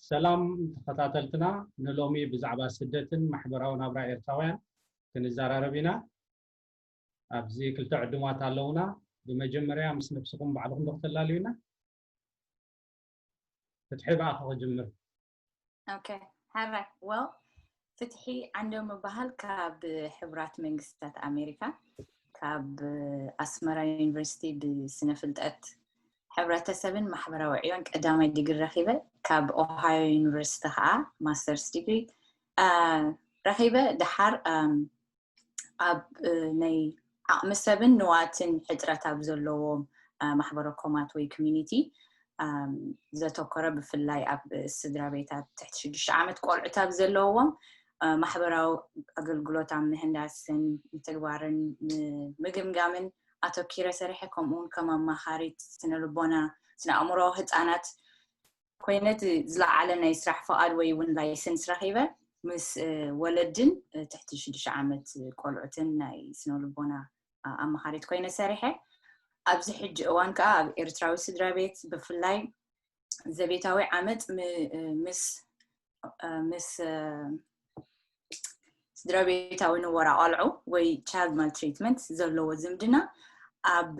ሰላም ተኸታተልትና፣ ንሎሚ ብዛዕባ ስደትን ማሕበራዊ ናብራ ኤርትራውያን ክንዘራረብ ኢና። ኣብዚ ክልተ ዕዱማት ኣለውና። ብመጀመርያ ምስ ነብስኹም ባዕልኹም ዶ ክተላልዩና? ፍትሒ ብኣኻ ክጅምር። ኦኬ፣ ሕራይ። Well፣ ፍትሒ ዓንዶም እበሃል፣ ካብ ሕቡራት መንግስታት ኣሜሪካ፣ ካብ ኣስመራ ዩኒቨርሲቲ ብስነ ፍልጠት ሕብረተሰብን ማሕበራዊ ዕዮን ቀዳማይ ዲግሪ ረኺበ። ካብ ኦሃዮ ዩኒቨርሲቲ ከዓ ማስተርስ ዲግሪ ረኺበ። ደሓር ኣብ ናይ ዓቕሚ ሰብን ንዋትን ሕፅረት ኣብ ዘለዎም ማሕበረ ኮማት ወይ ኮሚኒቲ ዘተኮረ፣ ብፍላይ ኣብ ስድራ ቤታት ትሕቲ ሽዱሽተ ዓመት ቆልዑት ኣብ ዘለዎም ማሕበራዊ ኣገልግሎት ኣብ ምህንዳስን ምትግባርን ምግምጋምን ኣተኪረ ሰሪሐ። ከምኡውን ከም ኣማኻሪት ስነ ልቦና፣ ስነ ኣእምሮ ህፃናት ኮይነ፣ እቲ ዝለዓለ ናይ ስራሕ ፍቓድ ወይ እውን ላይሰንስ ረኺበ። ምስ ወለድን ትሕቲ ሽዱሽተ ዓመት ቆልዑትን ናይ ስነ ልቦና ኣማኻሪት ኮይነ ሰሪሐ። ኣብዚ ሕጂ እዋን ከዓ ኣብ ኤርትራዊ ስድራ ቤት፣ ብፍላይ ዘቤታዊ ዓመፅ ምስ ምስ ስድራ ቤታዊ ንወራ ቆልዑ ወይ ቻይልድ ማልትሪትመንት ዘለዎ ዝምድና ኣብ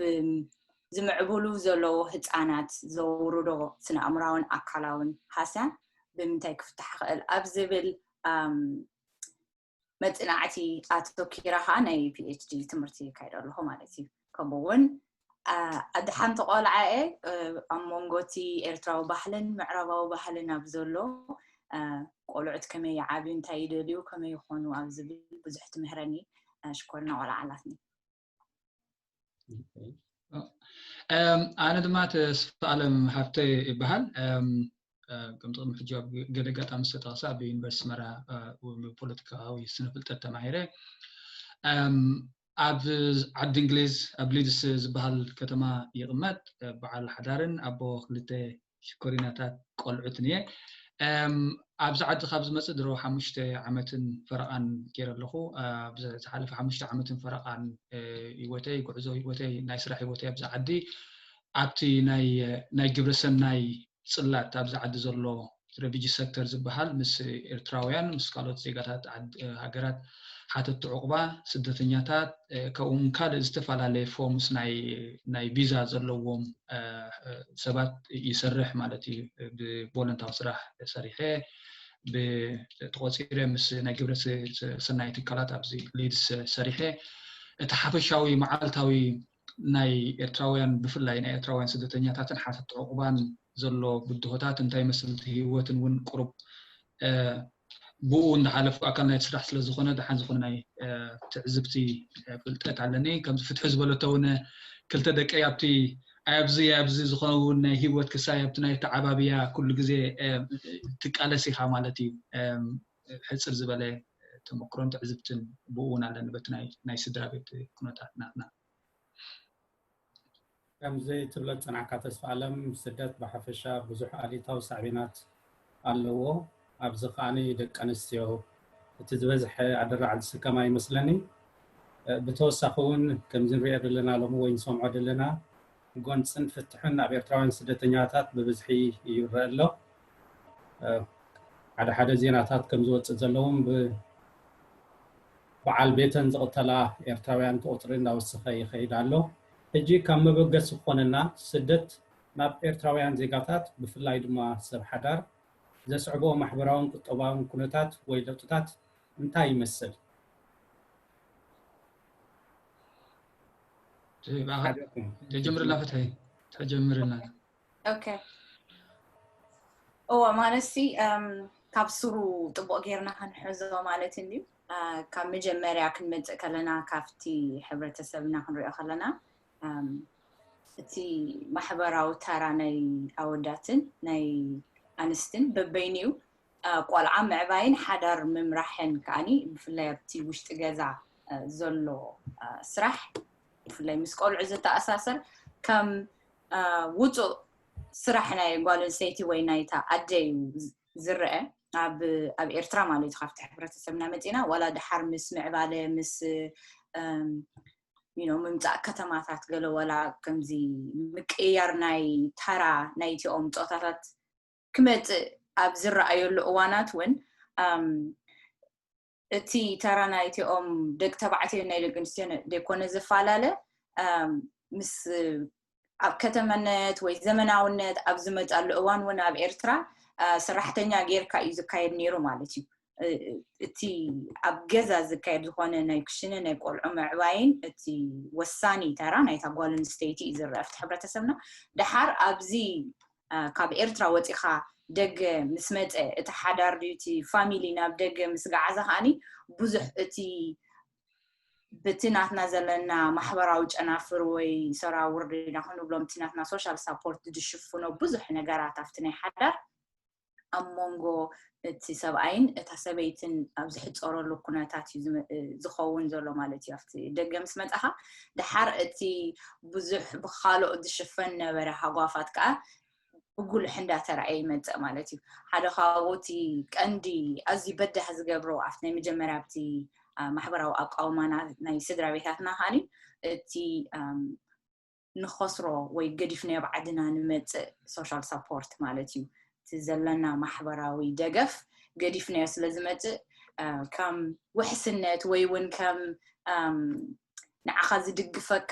ዝምዕብሉ ዘለዉ ህፃናት ዘውርዶ ስነ ኣእምራውን ኣካላውን ሃስያ ብምንታይ ክፍታሕ ይኽእል ኣብ ዝብል መፅናዕቲ ኣተኪረ ከዓ ናይ ፒኤችዲ ትምህርቲ ይካየድ ኣለኹ ማለት እዩ። ከምኡ እውን ኣደ ሓንቲ ቆልዓ እየ። ኣብ መንጎ እቲ ኤርትራዊ ባህልን ምዕራባዊ ባህልን ኣብ ዘሎ ቆልዑት ከመይ ይዓብዩ፣ እንታይ ይደልዩ፣ ከመይ ይኾኑ ኣብ ዝብል ብዙሕ ትምህረኒ። ሽኮርና ቆልዓ ኣላትኒ። ኣነ ድማ ተስፋ ኣለም ሃብተ ይበሃል። ከም ጥቕሚ ሕጂ ኣብ ገለ ኣጋጣሚ ዝተጠቕሰ ኣብ ዩኒቨርሲቲ ኣስመራ ብፖለቲካዊ ስነ ፍልጠት ተማሂረ። ኣብ ዓዲ እንግሊዝ ኣብ ሊድስ ዝበሃል ከተማ ይቕመጥ። በዓል ሓዳርን ኣቦ ክልተ ሽኮሪናታት ቆልዑትን እየ። ኣብዚ ዓዲ ካብ ዝመፅእ ድሮ ሓሙሽተ ዓመትን ፈረቓን ገይረ ኣለኹ። ኣብዚ ዝሓለፈ ሓሙሽተ ዓመትን ፈረቓን ህይወተይ፣ ጉዕዞ ህይወተይ፣ ናይ ስራሕ ህይወተይ ኣብዚ ዓዲ ኣብቲ ናይ ግብረ ሰናይ ፅላት ኣብዚ ዓዲ ዘሎ ሬፊጂ ሴክተር ዝበሃል ምስ ኤርትራውያን፣ ምስ ካልኦት ዜጋታት ሃገራት ሓተቲ ዑቕባ፣ ስደተኛታት፣ ከምኡውን ካልእ ዝተፈላለየ ፎርምስ ናይ ቪዛ ዘለዎም ሰባት ይሰርሕ ማለት እዩ። ብቮለንታዊ ስራሕ ሰሪሐ ተቖፂረ ምስ ናይ ግብረ ሰናይ ትካላት ኣብዚ ሊድስ ሰሪሐ እቲ ሓፈሻዊ መዓልታዊ ናይ ኤርትራውያን ብፍላይ ናይ ኤርትራውያን ስደተኛታትን ሓተቲ ዑቕባን ዘሎ ብድሆታት እንታይ መስል ህይወትን እውን ቁሩብ ብኡ እንዳሓለፉ ኣካል ናይ ስራሕ ስለ ዝኾነ ደሓን ዝኾነ ናይ ትዕዝብቲ ፍልጠት ኣለኒ። ከምዚ ፍትሒ ዝበለቶ እውን ክልተ ደቀይ ኣብቲ ኣብዚ ኣብዚ ዝኾነ እውን ናይ ህይወት ክሳይ ኣብቲ ናይ ተዓባብያ ኩሉ ግዜ ትቃለስ ኢኻ ማለት እዩ። ሕፅር ዝበለ ተመክሮን ትዕዝብትን ብኡ እውን ኣለኒ በቲ ናይ ስድራ ቤት ኩነታት ናትና። ከምዚ ትብለ ዝጸናሕካ ተስፋ ኣለም፣ ስደት ብሓፈሻ ብዙሕ ኣሉታዊ ሳዕቤናት ኣለዎ። ኣብዚ ከኣ ደቂ ኣንስትዮ እቲ ዝበዝሐ ኣደራዕ ዝስከማ ይመስለኒ። ብተወሳኺ እውን ከምዚ ንሪኦ ዘለና ሎሚ ወይ ንሰምዖ ዘለና ጎንፅን ፍትሕን ኣብ ኤርትራውያን ስደተኛታት ብብዝሒ ይረአ ኣሎ። ሓደ ሓደ ዜናታት ከም ዝወፅእ ዘለዎም ብዓል ቤተን ዝቕተላ ኤርትራውያን እቲ ቁፅሪ እንዳወሰኸ ይኸይድ ኣሎ። ሕጂ ካብ መበገሲ ክኾነና ስደት ናብ ኤርትራውያን ዜጋታት ብፍላይ ድማ ሰብ ሓዳር ዘስዕቦ ማሕበራውን ቁጠባውን ኩነታት ወይ ለውጥታት እንታይ ይመስል? ተጀምርላ ፍትሒ ተጀምርላ። ኦኬ፣ እወ፣ ማለትሲ ካብ ስሩ ጥቡቕ ጌርና ክንሕዞ ማለት እንድዩ። ካብ መጀመርያ ክንመፅእ ከለና ካብቲ ሕብረተሰብና ክንሪኦ ከለና እቲ ማሕበራዊ ተራ ናይ ኣወዳትን ናይ ኣንስትን በበይኑ እዩ። ቆልዓ ምዕባይን ሓዳር ምምራሕን ከዓኒ ብፍላይ ኣብቲ ውሽጢ ገዛ ዘሎ ስራሕ ብፍላይ ምስ ቆልዑ ዝተኣሳሰር ከም ውፁእ ስራሕ ናይ ጓል ኣንስተይቲ ወይ ናይታ ኣደ እዩ ዝረአ። ኣብ ኤርትራ ማለት እዩ ካብቲ ሕብረተሰብና መፂና ዋላ ድሓር ምስ ምዕባለ ምስ ምምፃእ ከተማታት ገለ ዋላ ከምዚ ምቅያር ናይ ተራ ናይቲኦም ፆታታት ክመፅእ ኣብ ዝረኣየሉ እዋናት እውን እቲ ተራ ናይቲኦም ደቂ ተባዕትዮ ናይ ደቂ ኣንስትዮ ዘይኮነ ዝፈላለ፣ ምስ ኣብ ከተመነት ወይ ዘመናውነት ኣብ ዝመፃሉ እዋን እውን ኣብ ኤርትራ ሰራሕተኛ ጌርካ እዩ ዝካየድ ነይሩ ማለት እዩ። እቲ ኣብ ገዛ ዝካየድ ዝኾነ ናይ ክሽነ ናይ ቆልዑ ምዕባይን እቲ ወሳኒ ተራ ናይታ ጓል ኣንስተይቲ እዩ ዝረአ ኣብቲ ሕብረተሰብና። ደሓር ኣብዚ ካብ ኤርትራ ወፂኻ ደገ ምስ መፀ እቲ ሓዳር ድዩ እቲ ፋሚሊ ናብ ደገ ምስ ገዓዘ ከዓኒ ብዙሕ እቲ በቲ ናትና ዘለና ማሕበራዊ ጨናፍር ወይ ሰራውር ዲና ክንብሎም እቲ ናትና ሶሻል ሳፖርት ዝሽፍኖ ብዙሕ ነገራት ኣብቲ ናይ ሓዳር ኣብ መንጎ እቲ ሰብኣይን እታ ሰበይትን ኣብ ዝሕፀረሉ ኩነታት እዩ ዝኸውን ዘሎ ማለት እዩ። ኣብቲ ደገ ምስ መፃኻ ደሓር እቲ ብዙሕ ብካልኦ ዝሽፈን ነበረ ሃጓፋት ከዓ ብጉልሕ እንዳተራእየ ይመፅእ ማለት እዩ። ሓደ ካብኡ እቲ ቀንዲ ኣዝዩ በዳህ ዝገብሮ ኣብቲ ናይ መጀመርያ ኣብቲ ማሕበራዊ ኣቃውማና ናይ ስድራ ቤታትና ከዓኒ እቲ ንኸስሮ ወይ ገዲፍናዮ ኣብ ዓድና ንመፅእ ሶሻል ሳፖርት ማለት እዩ። እቲ ዘለና ማሕበራዊ ደገፍ ገዲፍናዮ ስለ ዝመፅእ ከም ውሕስነት ወይ እውን ከም ንዓኻ ዝድግፈካ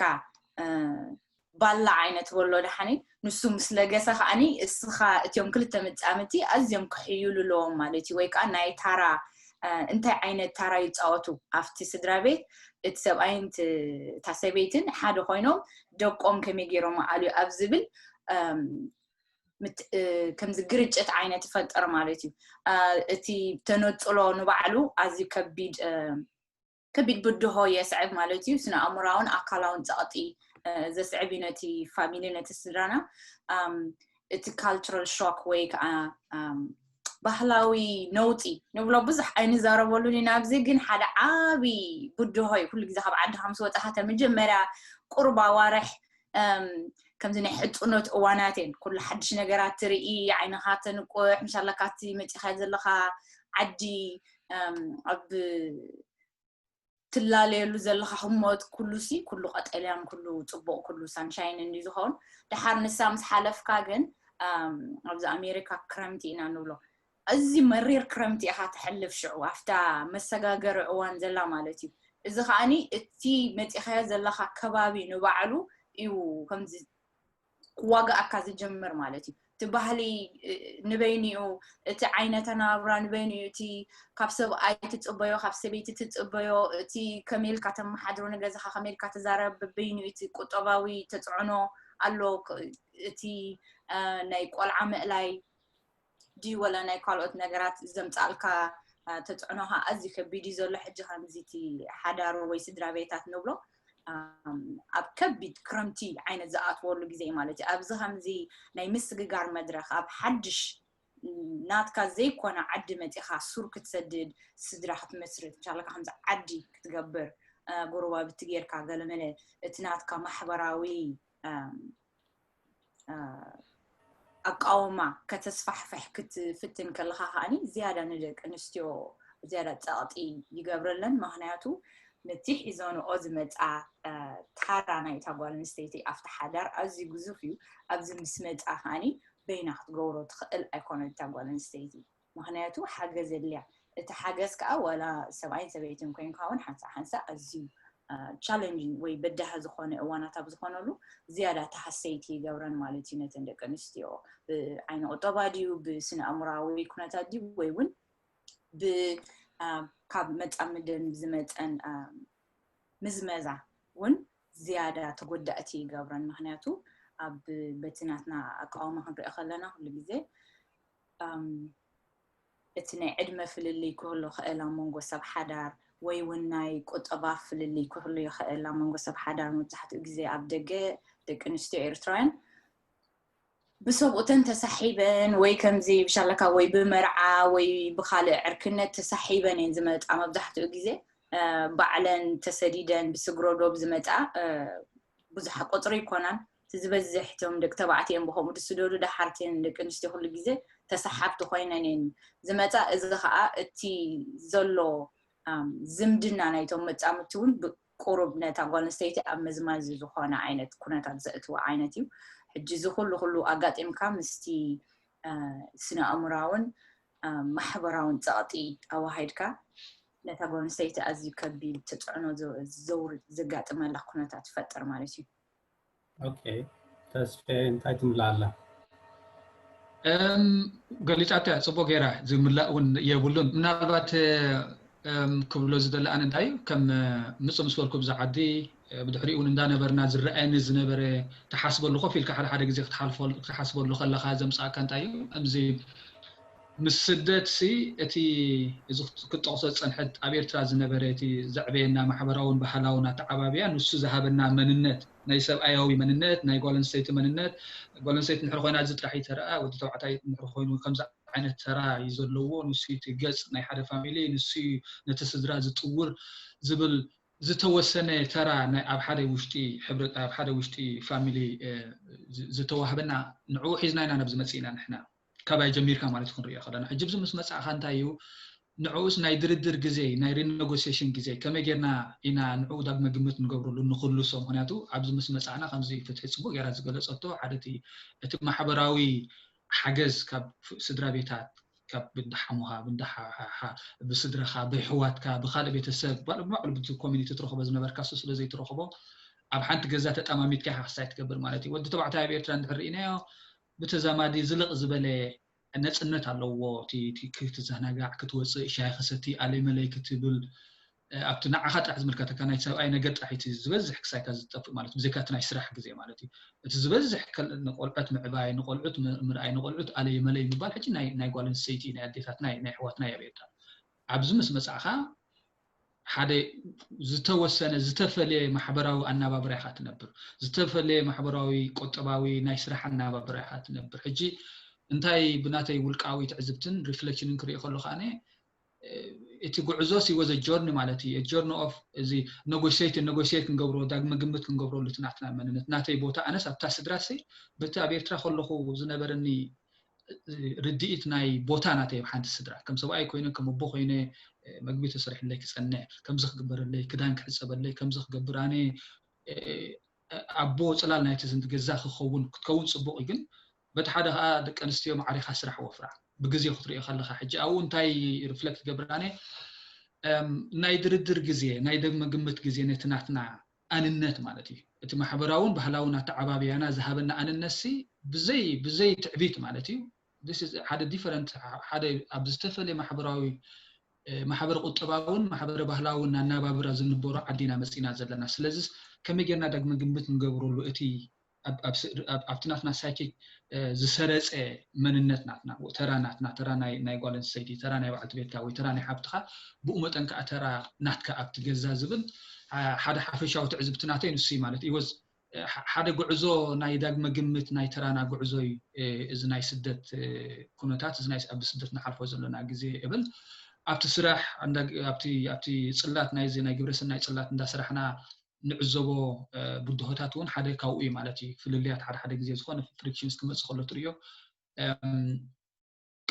ባላ ዓይነት በሎ ደሓኒ ንሱ ምስ ለገሰ ከዓኒ እስኻ እቲኦም ክልተ መጻምድቲ ኣዝዮም ክሕይሉ ኣለዎም ማለት እዩ። ወይ ከዓ ናይ ታራ እንታይ ዓይነት ታራ ይፃወቱ ኣብቲ ስድራ ቤት እቲ ሰብኣይን እታ ሰበይትን ሓደ ኮይኖም ደቆም ከመይ ገይሮም ኣልዩ ኣብ ዝብል ከምዚ ግርጭት ዓይነት ይፈጥር ማለት እዩ። እቲ ተነፅሎ ንባዕሉ ኣዝዩ ከቢድ ከቢድ ብድሆ የስዕብ ማለት እዩ። ስነ ኣእምራውን ኣካላውን ፀቕጢ ዘስዕብ እዩ ነቲ ፋሚሊ ነቲ ስድራና። እቲ ካልቸራል ሾክ ወይ ከዓ ባህላዊ ነውፂ ንብሎ ብዙሕ ኣይንዛረበሉን ኢና ኣብዚ። ግን ሓደ ዓብዪ ብድሆ እዩ። ኩሉ ግዜ ካብ ዓድኻ ምስ ወፃኻ መጀመርያ ቁሩብ ኣዋርሕ ከምዚ ናይ ሕፁኖት እዋናት እየን። ኩሉ ሓድሽ ነገራት ትርኢ፣ ዓይንኻ ተንቁሕ፣ ምሻለካ እቲ መፂኻ ዘለኻ ዓዲ ኣብ ትላለየሉ ዘለኻ ህሞት ኩሉ ሲ ኩሉ ቀጠልያን ኩሉ ፅቡቕ ኩሉ ሳንሻይን እንዲ ዝኸውን። ደሓር ንሳ ምስ ሓለፍካ ግን ኣብዚ ኣሜሪካ ክረምቲ ኢና ንብሎ እዚ መሪር ክረምቲ ኢኻ ትሕልፍ ሽዑ ኣብታ መሰጋገሪ እዋን ዘላ ማለት እዩ። እዚ ከዓኒ እቲ መፂኻዮ ዘለኻ ከባቢ ንባዕሉ እዩ ከምዚ ክዋጋኣካ ዝጀምር ማለት እዩ። እቲ ባህሊ ንበይኒኡ፣ እቲ ዓይነት ኣነባብራ ንበይኒኡ፣ እቲ ካብ ሰብኣይ ትፅበዮ፣ ካብ ሰበይቲ ትፅበዮ፣ እቲ ከመይ ኢልካ ተመሓድሮ ንገዛኻ፣ ከመይ ኢልካ ትዛረብ፣ በበይኒኡ እቲ ቁጠባዊ ተፅዕኖ ኣሎ። እቲ ናይ ቆልዓ ምእላይ ድዩ ወላ ናይ ካልኦት ነገራት ዘምፃልካ ተፅዕኖኻ ኣዝዩ ከቢድ እዩ ዘሎ። ሕጂ ከምዚ እቲ ሓዳር ወይ ስድራ ቤታት ንብሎ ኣብ ከቢድ ክረምቲ ዓይነት ዝኣትወሉ ግዜ እዩ ማለት እዩ። ኣብዚ ከምዚ ናይ ምስግጋር መድረኽ ኣብ ሓድሽ ናትካ ዘይኮነ ዓዲ መፂኻ ሱር ክትሰድድ ስድራ ክትመስርት ምሻለካ ከምዚ ዓዲ ክትገብር ጎረባብቲ ጌርካ ገለመለ እቲ ናትካ ማሕበራዊ ኣቃውማ ከተስፋሕፍሕ ክትፍትን ከለኻ ከዓኒ ዝያዳ ንደቂ ኣንስትዮ ዝያዳ ፀቕጢ ይገብረለን። ምክንያቱ ነቲ ሒዞንኦ ዝመፃ ታራ ናይታ ጓል ኣንስተይቲ ኣብቲ ሓዳር ኣዝዩ ግዙፍ እዩ። ኣብዚ ምስ መፃ ከዓኒ በይና ክትገብሮ ትኽእል ኣይኮነን እታ ጓል ኣንስተይቲ። ምክንያቱ ሓገዝ የድልያ። እቲ ሓገዝ ከዓ ዋላ ሰብኣይን ሰበይትን ኮይንካ እውን ሓንሳ ሓንሳ ኣዝዩ ቻለንጅ ወይ በዳሂ ዝኾነ እዋናት ኣብ ዝኾነሉ ዝያዳ ተሃሰይቲ ይገብረን ማለት እዩ። ነተን ደቂ ኣንስትዮ ብዓይኒ ቁጠባ ድዩ ብስነ ኣእምራዊ ኩነታት ድዩ ወይ እውን ካብ መፃምደን ዝመፀን ምዝመዛ እውን ዝያዳ ተጎዳእቲ ይገብረን። ምክንያቱ ኣብ በቲ ናትና ኣቃውማ ክንሪኦ ከለና ኩሉ ግዜ እቲ ናይ ዕድመ ፍልልይ ክህሉ ይኽእል ኣብ መንጎ ሰብ ሓዳር ወይ እውን ናይ ቁጠባ ፍልልይ ክህሉ ይኽእል ኣብ መንጎ ሰብ ሓዳር። መብዛሕትኡ ግዜ ኣብ ደገ ደቂ ኣንስትዮ ኤርትራውያን ብሰብኡተን ተሳሒበን ወይ ከምዚ ብሻለካ ወይ ብመርዓ ወይ ብካልእ ዕርክነት ተሳሒበን እየን ዝመፃ። መብዛሕትኡ ግዜ ባዕለን ተሰዲደን ብስግረ ዶብ ዝመፃ ብዙሕ ቁፅሪ ይኮናን። እቲ ዝበዝሕ እቶም ደቂ ተባዕትዮ እዮም ብከምኡ ዝስደዱ፣ ደሓር እተን ደቂ ኣንስትዮ ኩሉ ግዜ ተሰሓብቲ ኮይነን እየን ዝመፃ። እዚ ከዓ እቲ ዘሎ ዝምድና ናይቶም መፃምድቲ እውን ብቁሩብ ነታ ጓል ኣንስተይቲ ኣብ መዝማዝ ዝኾነ ዓይነት ኩነታት ዘእትዎ ዓይነት እዩ። ሕጂ እዚ ኩሉ ኩሉ ኣጋጢምካ ምስቲ ስነ ኣእምራውን ማሕበራውን ፀቕጢ ኣዋሃይድካ ነታ ጓል ኣንስተይቲ ኣዝዩ ከቢድ ተፅዕኖ ዘጋጥመላ ኩነታት ትፈጥር ማለት እዩ። ኦኬ፣ ተስፌ እንታይ ትምላ ኣላ? ገሊፃቶ እያ ፅቡቅ ገይራ፣ ዝምላእ እውን የብሉን። ምናልባት ክብሎ ዝደሊ ኣነ እንታይ እዩ፣ ከም ምፅ ምስ በልኩ ብዛ ዓዲ ብድሕሪኡ እውን እንዳነበርና ዝረኣየኒ ዝነበረ፣ ትሓስበሉ ኮፍ ኢልካ ሓደ ሓደ ግዜ ክትሓስበሉ ከለካ ዘምፃእካ እንታይ እዩ፣ ከምዚ ምስ ስደት ሲ እቲ እዚ ክትጠቕሶ ዝፀንሐት ኣብ ኤርትራ ዝነበረ እቲ ዘዕበየና ማሕበራውን ባህላውን ኣተዓባብያ ንሱ ዝሃበና መንነት፣ ናይ ሰብኣያዊ መንነት፣ ናይ ጓል ኣንስተይቲ መንነት፣ ጓል ኣንስተይቲ እንድሕር ኮይና እዚ ጥራሕ እዩ ተረኣ፣ ወዲ ተባዕታይ እንድሕር ኮይኑ ከምዚ ዓይነት ተራ እዩ ዘለዎ፣ ንሱ እዩ እቲ ገፅ ናይ ሓደ ፋሚሊ፣ ንሱ እዩ ነቲ ስድራ ዝጥውር ዝብል ዝተወሰነ ተራ ናይ ኣብ ሓደ ውሽጢ ሕብረ ኣብ ሓደ ውሽጢ ፋሚሊ ዝተዋህበና ንዕኡ ሒዝና ኢና ናብዚ መፂእና ንሕና ካባይ ጀሚርካ ማለት ክንሪኦ ከለና ሕጂ ብዚ ምስ መፃእካ እንታይ እዩ ንዕኡስ ናይ ድርድር ግዜ ናይ ሪነጎሲሽን ግዜ ከመይ ጌርና ኢና ንዕኡ ዳግመ ግምት ንገብረሉ ንክልሶ ምክንያቱ ኣብዚ ምስ መፃእና ከምዚ ፍትሒ ፅቡቅ ጌራ ዝገለፀቶ ሓደ እቲ ማሕበራዊ ሓገዝ ካብ ስድራ ቤታት ካብ ብንዳሓሙኻ ብንዳሓሓ ብስድራኻ ብሕዋትካ ብካልእ ቤተሰብ ባዕሉ ብባዕሉ ብቲ ኮሚኒቲ ትረኽቦ ዝነበርካ እሱ ስለ ዘይትረኽቦ ኣብ ሓንቲ ገዛ ተጠማሚትካ ኢኻ ክሳይ ትገብር ማለት እዩ። ወዲ ተባዕታይ ኣብ ኤርትራ እንድሕር ርኢናዮ ብተዛማዲ ዝልቕ ዝበለ ነፅነት ኣለዎ። እቲ ክትዘናጋዕ ክትወፅእ ሻሂ ክሰቲ ኣለይ መለይ ክትብል ኣብቲ ንዓኻ ጥራሕ ዝምልከተካ ናይ ሰብኣይ ነገር ጥራሕ እቲ ዝበዝሕ ክሳይካ ዝጠፍእ ማለት ብዘይካ እቲ ናይ ስራሕ ግዜ ማለት እዩ። እቲ ዝበዝሕ ንቆልዑት ምዕባይ ንቆልዑት ምርኣይ ንቆልዑት ኣለይ መለይ ምባል ሕጂ ናይ ጓል ኣንስተይቲ ናይ ኣዴታትና ናይ ኣሕዋትና እዩ ኣብ ኤርትራ። ኣብዚ ምስ መፃእኻ ሓደ ዝተወሰነ ዝተፈለየ ማሕበራዊ ኣናባብራ ኢኻ ትነብር፣ ዝተፈለየ ማሕበራዊ ቁጠባዊ ናይ ስራሕ ኣናባብራ ኢኻ ትነብር። ሕጂ እንታይ ብናተይ ውልቃዊ ትዕዝብትን ሪፍሌክሽንን ክሪኦ ከለኹ ኣነ እቲ ጉዕዞ ሲ ወዘ ጆርኒ ማለት እዩ ጆርኒ ኦፍ እዚ ነጎሽት ነጎሽት ክንገብሮ ዳግመ ግምት ክንገብረሉ እቲ ናትና መንነት ናተይ ቦታ ኣነስ ኣብታ ስድራ ሲ በቲ ኣብ ኤርትራ ከለኹ ዝነበረኒ ርድኢት ናይ ቦታ ናተይ ኣብ ሓንቲ ስድራ ከም ሰብኣይ ኮይነ ከም ኣቦ ኮይነ መግቢ ተሰሪሕለይ ክፀንዕ ከምዚ ክግበረለይ ክዳን ክሕፀበለይ ከምዚ ክገብር ኣነ ኣቦ ፅላል ናይቲ ዝንት ገዛ ክኸውን ክትከውን ፅቡቅ እዩ ግን በቲ ሓደ ከዓ ደቂ ኣንስትዮ ማዕሪካ ስራሕ ወፍራ ብግዜ ክትሪኦ ከለካ ሕጂ ኣብኡ እንታይ ሪፍሌክት ገብር ኣነ ናይ ድርድር ግዜ ናይ ደግመ ግምት ግዜ ነቲ ናትና ኣንነት ማለት እዩ እቲ ማሕበራውን ባህላውን ኣተዓባብያና ዝሃበና ኣንነት ሲ ብዘይ ብዘይ ትዕቢት ማለት እዩ ሓደ ዲፈረንት ሓደ ኣብ ዝተፈለየ ማሕበራዊ ማሕበረ ቁጠባውን ማሕበረ ባህላውን ኣናባብራ ዝንበሮ ዓዲና መፂና ዘለና ስለዚ ከመይ ጌርና ዳግመ ግምት ንገብረሉ እቲ ኣብቲ ናትና ሳይኪክ ዝሰረፀ መንነት ናትና ተራ ናትና ተራ ናይ ጓል ኣንስተይቲ ተራ ናይ በዓልቲ ቤትካ ወይ ተራ ናይ ሓብትካ ብኡ መጠን ከዓ ተራ ናትካ ኣብቲ ገዛ ዝብል ሓደ ሓፈሻዊ ትዕዝብቲ ናተይ ንሱ ማለት እዩ ሓደ ጉዕዞ ናይ ዳግመ ግምት ናይ ተራና ጉዕዞ እዩ እዚ ናይ ስደት ኩነታት እዚ ናይ ኣብ ስደት ንሓልፎ ዘለና ግዜ እብል ኣብቲ ስራሕ ኣብቲ ኣብቲ ፅላት ናይዚ ናይ ግብረ ሰናይ ፅላት እንዳስራሕና ንዕዘቦ ብድሆታት እውን ሓደ ካብኡ እዩ ማለት እዩ ፍልልያት ሓደ ሓደ ግዜ ዝኾነ ፍሪክሽንስ ክመፅእ ከሎ ትሪኦ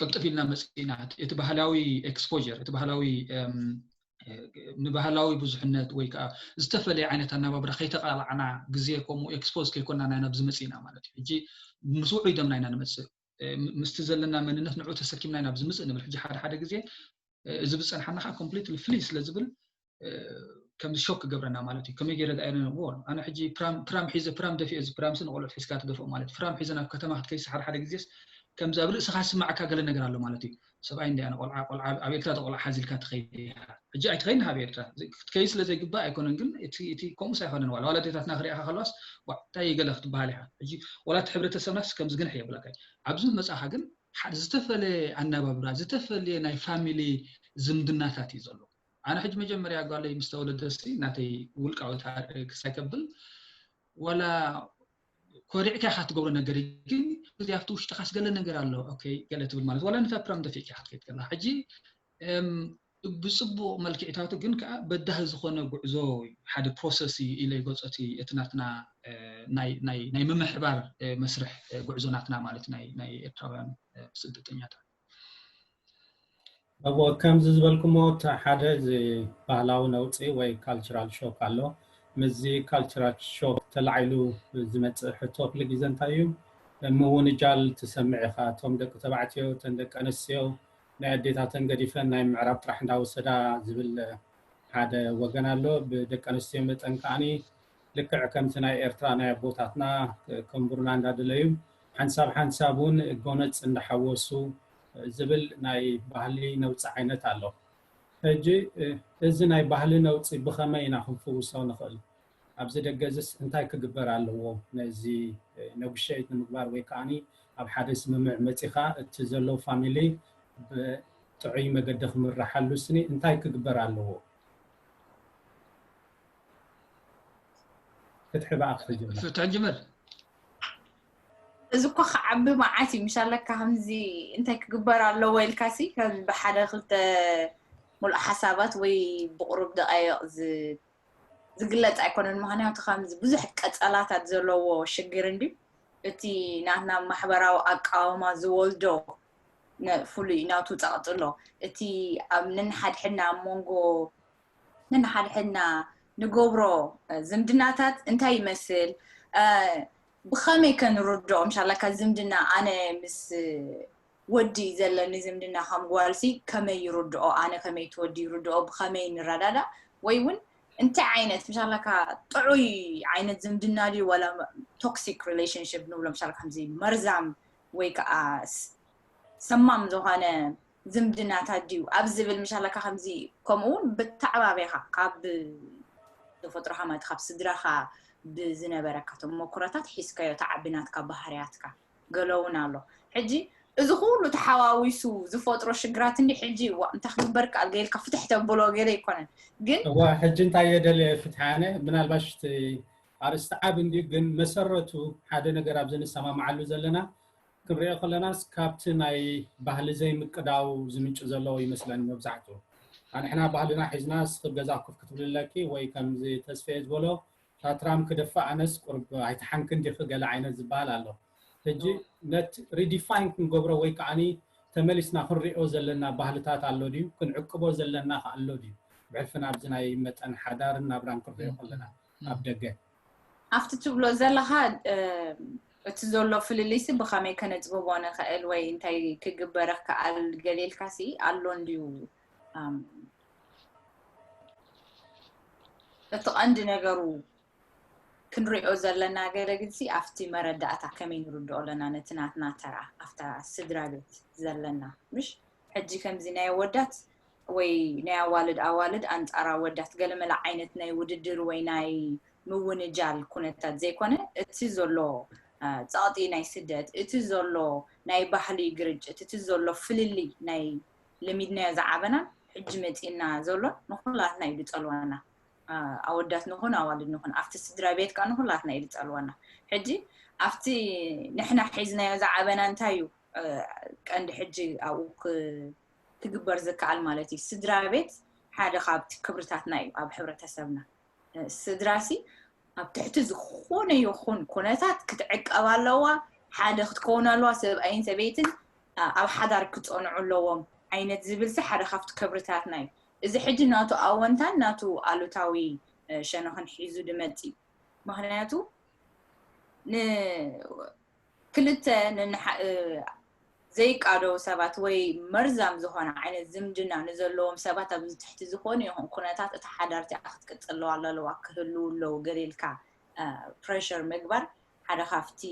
ቅልጥፍ ኢልና መፂና እቲ ባህላዊ ኤክስፖር እቲ ባህላዊ ንባህላዊ ብዙሕነት ወይ ከዓ ዝተፈለየ ዓይነት ኣናባብራ ከይተቃላዕና ግዜ ከምኡ ኤክስፖዝ ከይኮና ናይ ናብዚ መፂና ማለት እዩ ሕጂ ምስ ውዑይ ደምና ኢና ንመፅእ ምስቲ ዘለና መንነት ንዑ ተሰኪምና ኢና ኣብዚ ምፅእ ንብል ሕጂ ሓደ ሓደ ግዜ እዚ ብፀንሓና ከዓ ኮምፕሊትሊ ፍሊ ስለ ዝብል ከምዚ ሾክ ክገብረና ማለት እዩ ከመይ ገይረ ዳኣይነ ዎ ኣነ ሕጂ ፕራም ሒዘ ፕራም ደፊኦ እዚ ፕራምሲ ንቆልዑት ሒዝካ ትደፍኦ ማለት ፕራም ሒዘ ናብ ከተማ ክትከይስ ሓደ ሓደ ግዜስ ከምዚ ኣብ ርእስኻ ዝስማዓካ ገለ ነገር ኣሎ ማለት እዩ ሰብኣይ እንዲ ኣነ ቆልዓ ቆልዓ ኣብ ኤርትራ ቆልዓ ሓዚልካ ትኸይድ ኢኻ ሕጂ ኣይትኸይድን ኣብ ኤርትራ ክትከይድ ስለ ዘይግባእ ኣይኮነን ግን እቲ ከምኡስ ኣይኮነን ዋላ ዋላ ኣዴታትና ክሪኣኻ ከለዋስ እንታይ ገለ ክትበሃል ኢኻ ሕጂ ዋላ እቲ ሕብረተሰብናስ ከምዚ ግንሕ የብለካ ኣብዚ መጻኻ ግን ዝተፈለየ ኣናባብራ ዝተፈለየ ናይ ፋሚሊ ዝምድናታት እዩ ዘሎ ኣነ ሕጂ መጀመርያ ጓለይ ምስ ተወለደሲ ናተይ ውልቃዊ ክሳይ ከብል ዋላ ኮሪዕካ ኢካ ትገብሮ ነገር ግን እዚ ኣብቲ ውሽጥካስ ገለ ነገር ኣሎ ኦኬ ገለ ትብል ማለት ዋላ ነታ ፕራም ደፊእካ ክትከይድ ከላ ሕጂ ብፅቡቅ መልክዕታቱ ግን ከዓ በዳሂ ዝኮነ ጉዕዞ ሓደ ፕሮሰስ እዩ ኢለ ይገልፆ እቲ ናትና ናይ ምምሕባር መስርሕ ጉዕዞ ናትና ማለት ናይ ኤርትራውያን ስደተኛታት እዎ ከምዚ ዝበልኩሞ ሓደ እዚ ባህላዊ ነውፂ ወይ ካልቸራል ሾክ ኣሎ ምስዚ ካልቸራል ሾክ ተላዒሉ ዝመፅእ ሕቶ ክሊ ግዜ እንታይ እዩ ምውንጃል ትሰምዕ ኢኻ። እቶም ደቂ ተባዕትዮ፣ እተን ደቂ ኣንስትዮ ናይ ኣዴታተን ገዲፈን ናይ ምዕራብ ጥራሕ እንዳወሰዳ ዝብል ሓደ ወገን ኣሎ። ብደቂ ኣንስትዮ መጠን ከዓኒ ልክዕ ከምቲ ናይ ኤርትራ ናይ ኣቦታትና ከንብሩና እንዳደለዩ ሓንሳብ ሓንሳብ እውን ጎነጽ እንዳሓወሱ ዝብል ናይ ባህሊ ነውጺ ዓይነት ኣሎ። ሕጂ እዚ ናይ ባህሊ ነውጺ ብኸመይ ኢና ክንፍውሶ ንኽእል? ኣብዚ ደገ እዚስ እንታይ ክግበር ኣለዎ? ነዚ ነጉሸይት ንምግባር ወይ ከዓኒ ኣብ ሓደ ስምምዕ መጺኻ እቲ ዘሎ ፋሚሊ ብጥዑይ መገዲ ክምርሓሉ ስኒ እንታይ ክግበር ኣለዎ? ፍትሒ ብኣኽ ትጅምር። ፍትሒ ጅምር። እዚ እኮ ክዓቢ መዓት እዩ። ምሻለካ ከምዚ እንታይ ክግበር ኣለዎ ኢልካሲ ከም ብሓደ ክልተ ሙሉእ ሓሳባት ወይ ብቁሩብ ደቃይቕ ዝ- ዝግለጽ ኣይኮነን። ምኽንያቱ ከምዚ ብዙሕ ቀጸላታት ዘለዎ ሽግር እንድዩ። እቲ ናትና ማሕበራዊ ኣቃውማ ዝወልዶ ነ- ፍሉይ ናቱ ጸቕጢ ኣሎ። እቲ ኣብ ነንሓድሕድና ኣብ መንጎ ነንሓድሕድና ንገብሮ ዝምድናታት እንታይ ይመስል? ብኸመይ ከ ንርድኦ? ምሻላካ ዝምድና ኣነ ምስ ወዲ ዘለኒ ዝምድና ከም ጓልሲ ከመይ ይርድኦ? ኣነ ከመይ ትወዲ ይርድኦ? ብኸመይ ንረዳዳ? ወይ እውን እንታይ ዓይነት ምሻላካ ጥዑይ ዓይነት ዝምድና ድዩ ወላ ቶክሲክ ሪሌሽንሽፕ ንብሎ ምሻላ ከምዚ መርዛም ወይ ከዓ ስ- ሰማም ዝኾነ ዝምድናታት ድዩ ኣብ ዝብል ምሻላካ ከምዚ ከምኡ እውን ብተዓባቢኻ ካብ ተፈጥሮኻ ማለት ካብ ስድራኻ ብዝነበረካ ተመኩሮታት ሒዝካዮ ተዓቢ ናትካ ባህርያትካ ገለ እውን ኣሎ። ሕጂ እዚ ኩሉ ተሓዋዊሱ ዝፈጥሮ ሽግራት እንዲ ሕጂ ዋ እንታይ ክግበር ከኣል ገይልካ ፍትሕ ተብሎ ገለ ኣይኮነን ግን እዋ ሕጂ እንታይ የደለ ፍትሓነ ምናልባሽ እቲ ኣርእስቲ ዓብ እንድዩ ግን መሰረቱ ሓደ ነገር ኣብዚ ንሰማማዓሉ ዘለና ክንሪኦ ከለናስ ካብቲ ናይ ባህሊ ዘይምቅዳው ዝምንጩ ዘለዎ ይመስለኒ መብዛሕትኡ። ኣንሕና ባህልና ሒዝና እስኺ ገዛ ኮፍ ክትብልለኪ ወይ ከምዚ ተስፈየ ዝበሎ ሻትራም ክደፍእ ኣነስ ቁርብ ኣይትሓንክን ዲኺ ገለ ዓይነት ዝበሃል ኣሎ። ሕጂ ነት ሪዲፋይን ክንገብሮ ወይ ከዓኒ ተመሊስና ክንሪኦ ዘለና ባህልታት ኣሎ ድዩ? ክንዕቅቦ ዘለና ከ ኣሎ ድዩ? ብሕልፊ ናብዚ ናይ መጠን ሓዳርን ናብራን ክንሪኦ ከለና ኣብ ደገ ኣብቲ ትብሎ ዘለኻ እቲ ዘሎ ፍልልይሲ ብኸመይ ከነፅብቦ ንኽእል ወይ እንታይ ክግበረ ክኣል ገሌልካሲ ኣሎ እንድዩ እቲ ቀንዲ ነገሩ ክንሪኦ ዘለና ገለ ግንሲ ኣብቲ መረዳእታ ከመይ ንርድኦ ኣለና ነቲ ናትና ተራ ኣብታ ስድራ ቤት ዘለና ምሽ ሕጂ ከምዚ ናይ ኣወዳት ወይ ናይ ኣዋልድ ኣዋልድ ኣንጻር ኣወዳት ገለመለ ዓይነት ናይ ውድድር ወይ ናይ ምውንጃል ኩነታት ዘይኮነ እቲ ዘሎ ጸቕጢ ናይ ስደት እቲ ዘሎ ናይ ባህሊ ግርጭት እቲ ዘሎ ፍልልይ ናይ ለሚድናዮ ዝዓበና ሕጂ መጺእና ዘሎ ንኩላትና እዩ ዝጸልወና ኣወዳት ንኹን ኣዋልድ ንኹን ኣብቲ ስድራ ቤት ከዓ ንኩላትና እዩ ዝጸልወና ሕጂ ኣብቲ ንሕና ሒዝናዮ ዝዓበና እንታይ እዩ ቀንዲ ሕጂ ኣብኡ ክግበር ዝከኣል ማለት እዩ ስድራ ቤት ሓደ ካብቲ ክብርታትና እዩ ኣብ ሕብረተሰብና ስድራሲ ኣብ ትሕቲ ዝኾነ ይኹን ኩነታት ክትዕቀብ ኣለዋ ሓደ ክትከውን ኣለዋ ሰብኣይን ሰበይትን ኣብ ሓዳር ክፀንዑ ኣለዎም ዓይነት ዝብልሲ ሓደ ካብቲ ክብርታትና እዩ እዚ ሕጂ ናቱ ኣወንታን ናቱ ኣሉታዊ ሸነኽን ሒዙ ድመፅ እዩ ምክንያቱ ክልተ ዘይቃደው ሰባት ወይ መርዛም ዝኾነ ዓይነት ዝምድና ንዘለዎም ሰባት ኣብዚ ትሕቲ ዝኾነ ይኹን ኩነታት እቲ ሓዳርቲ ክትቅፅል ኣለዋ ክህልው ኣለዉ ገሌልካ ፕሬሽር ምግባር ሓደ ካብቲ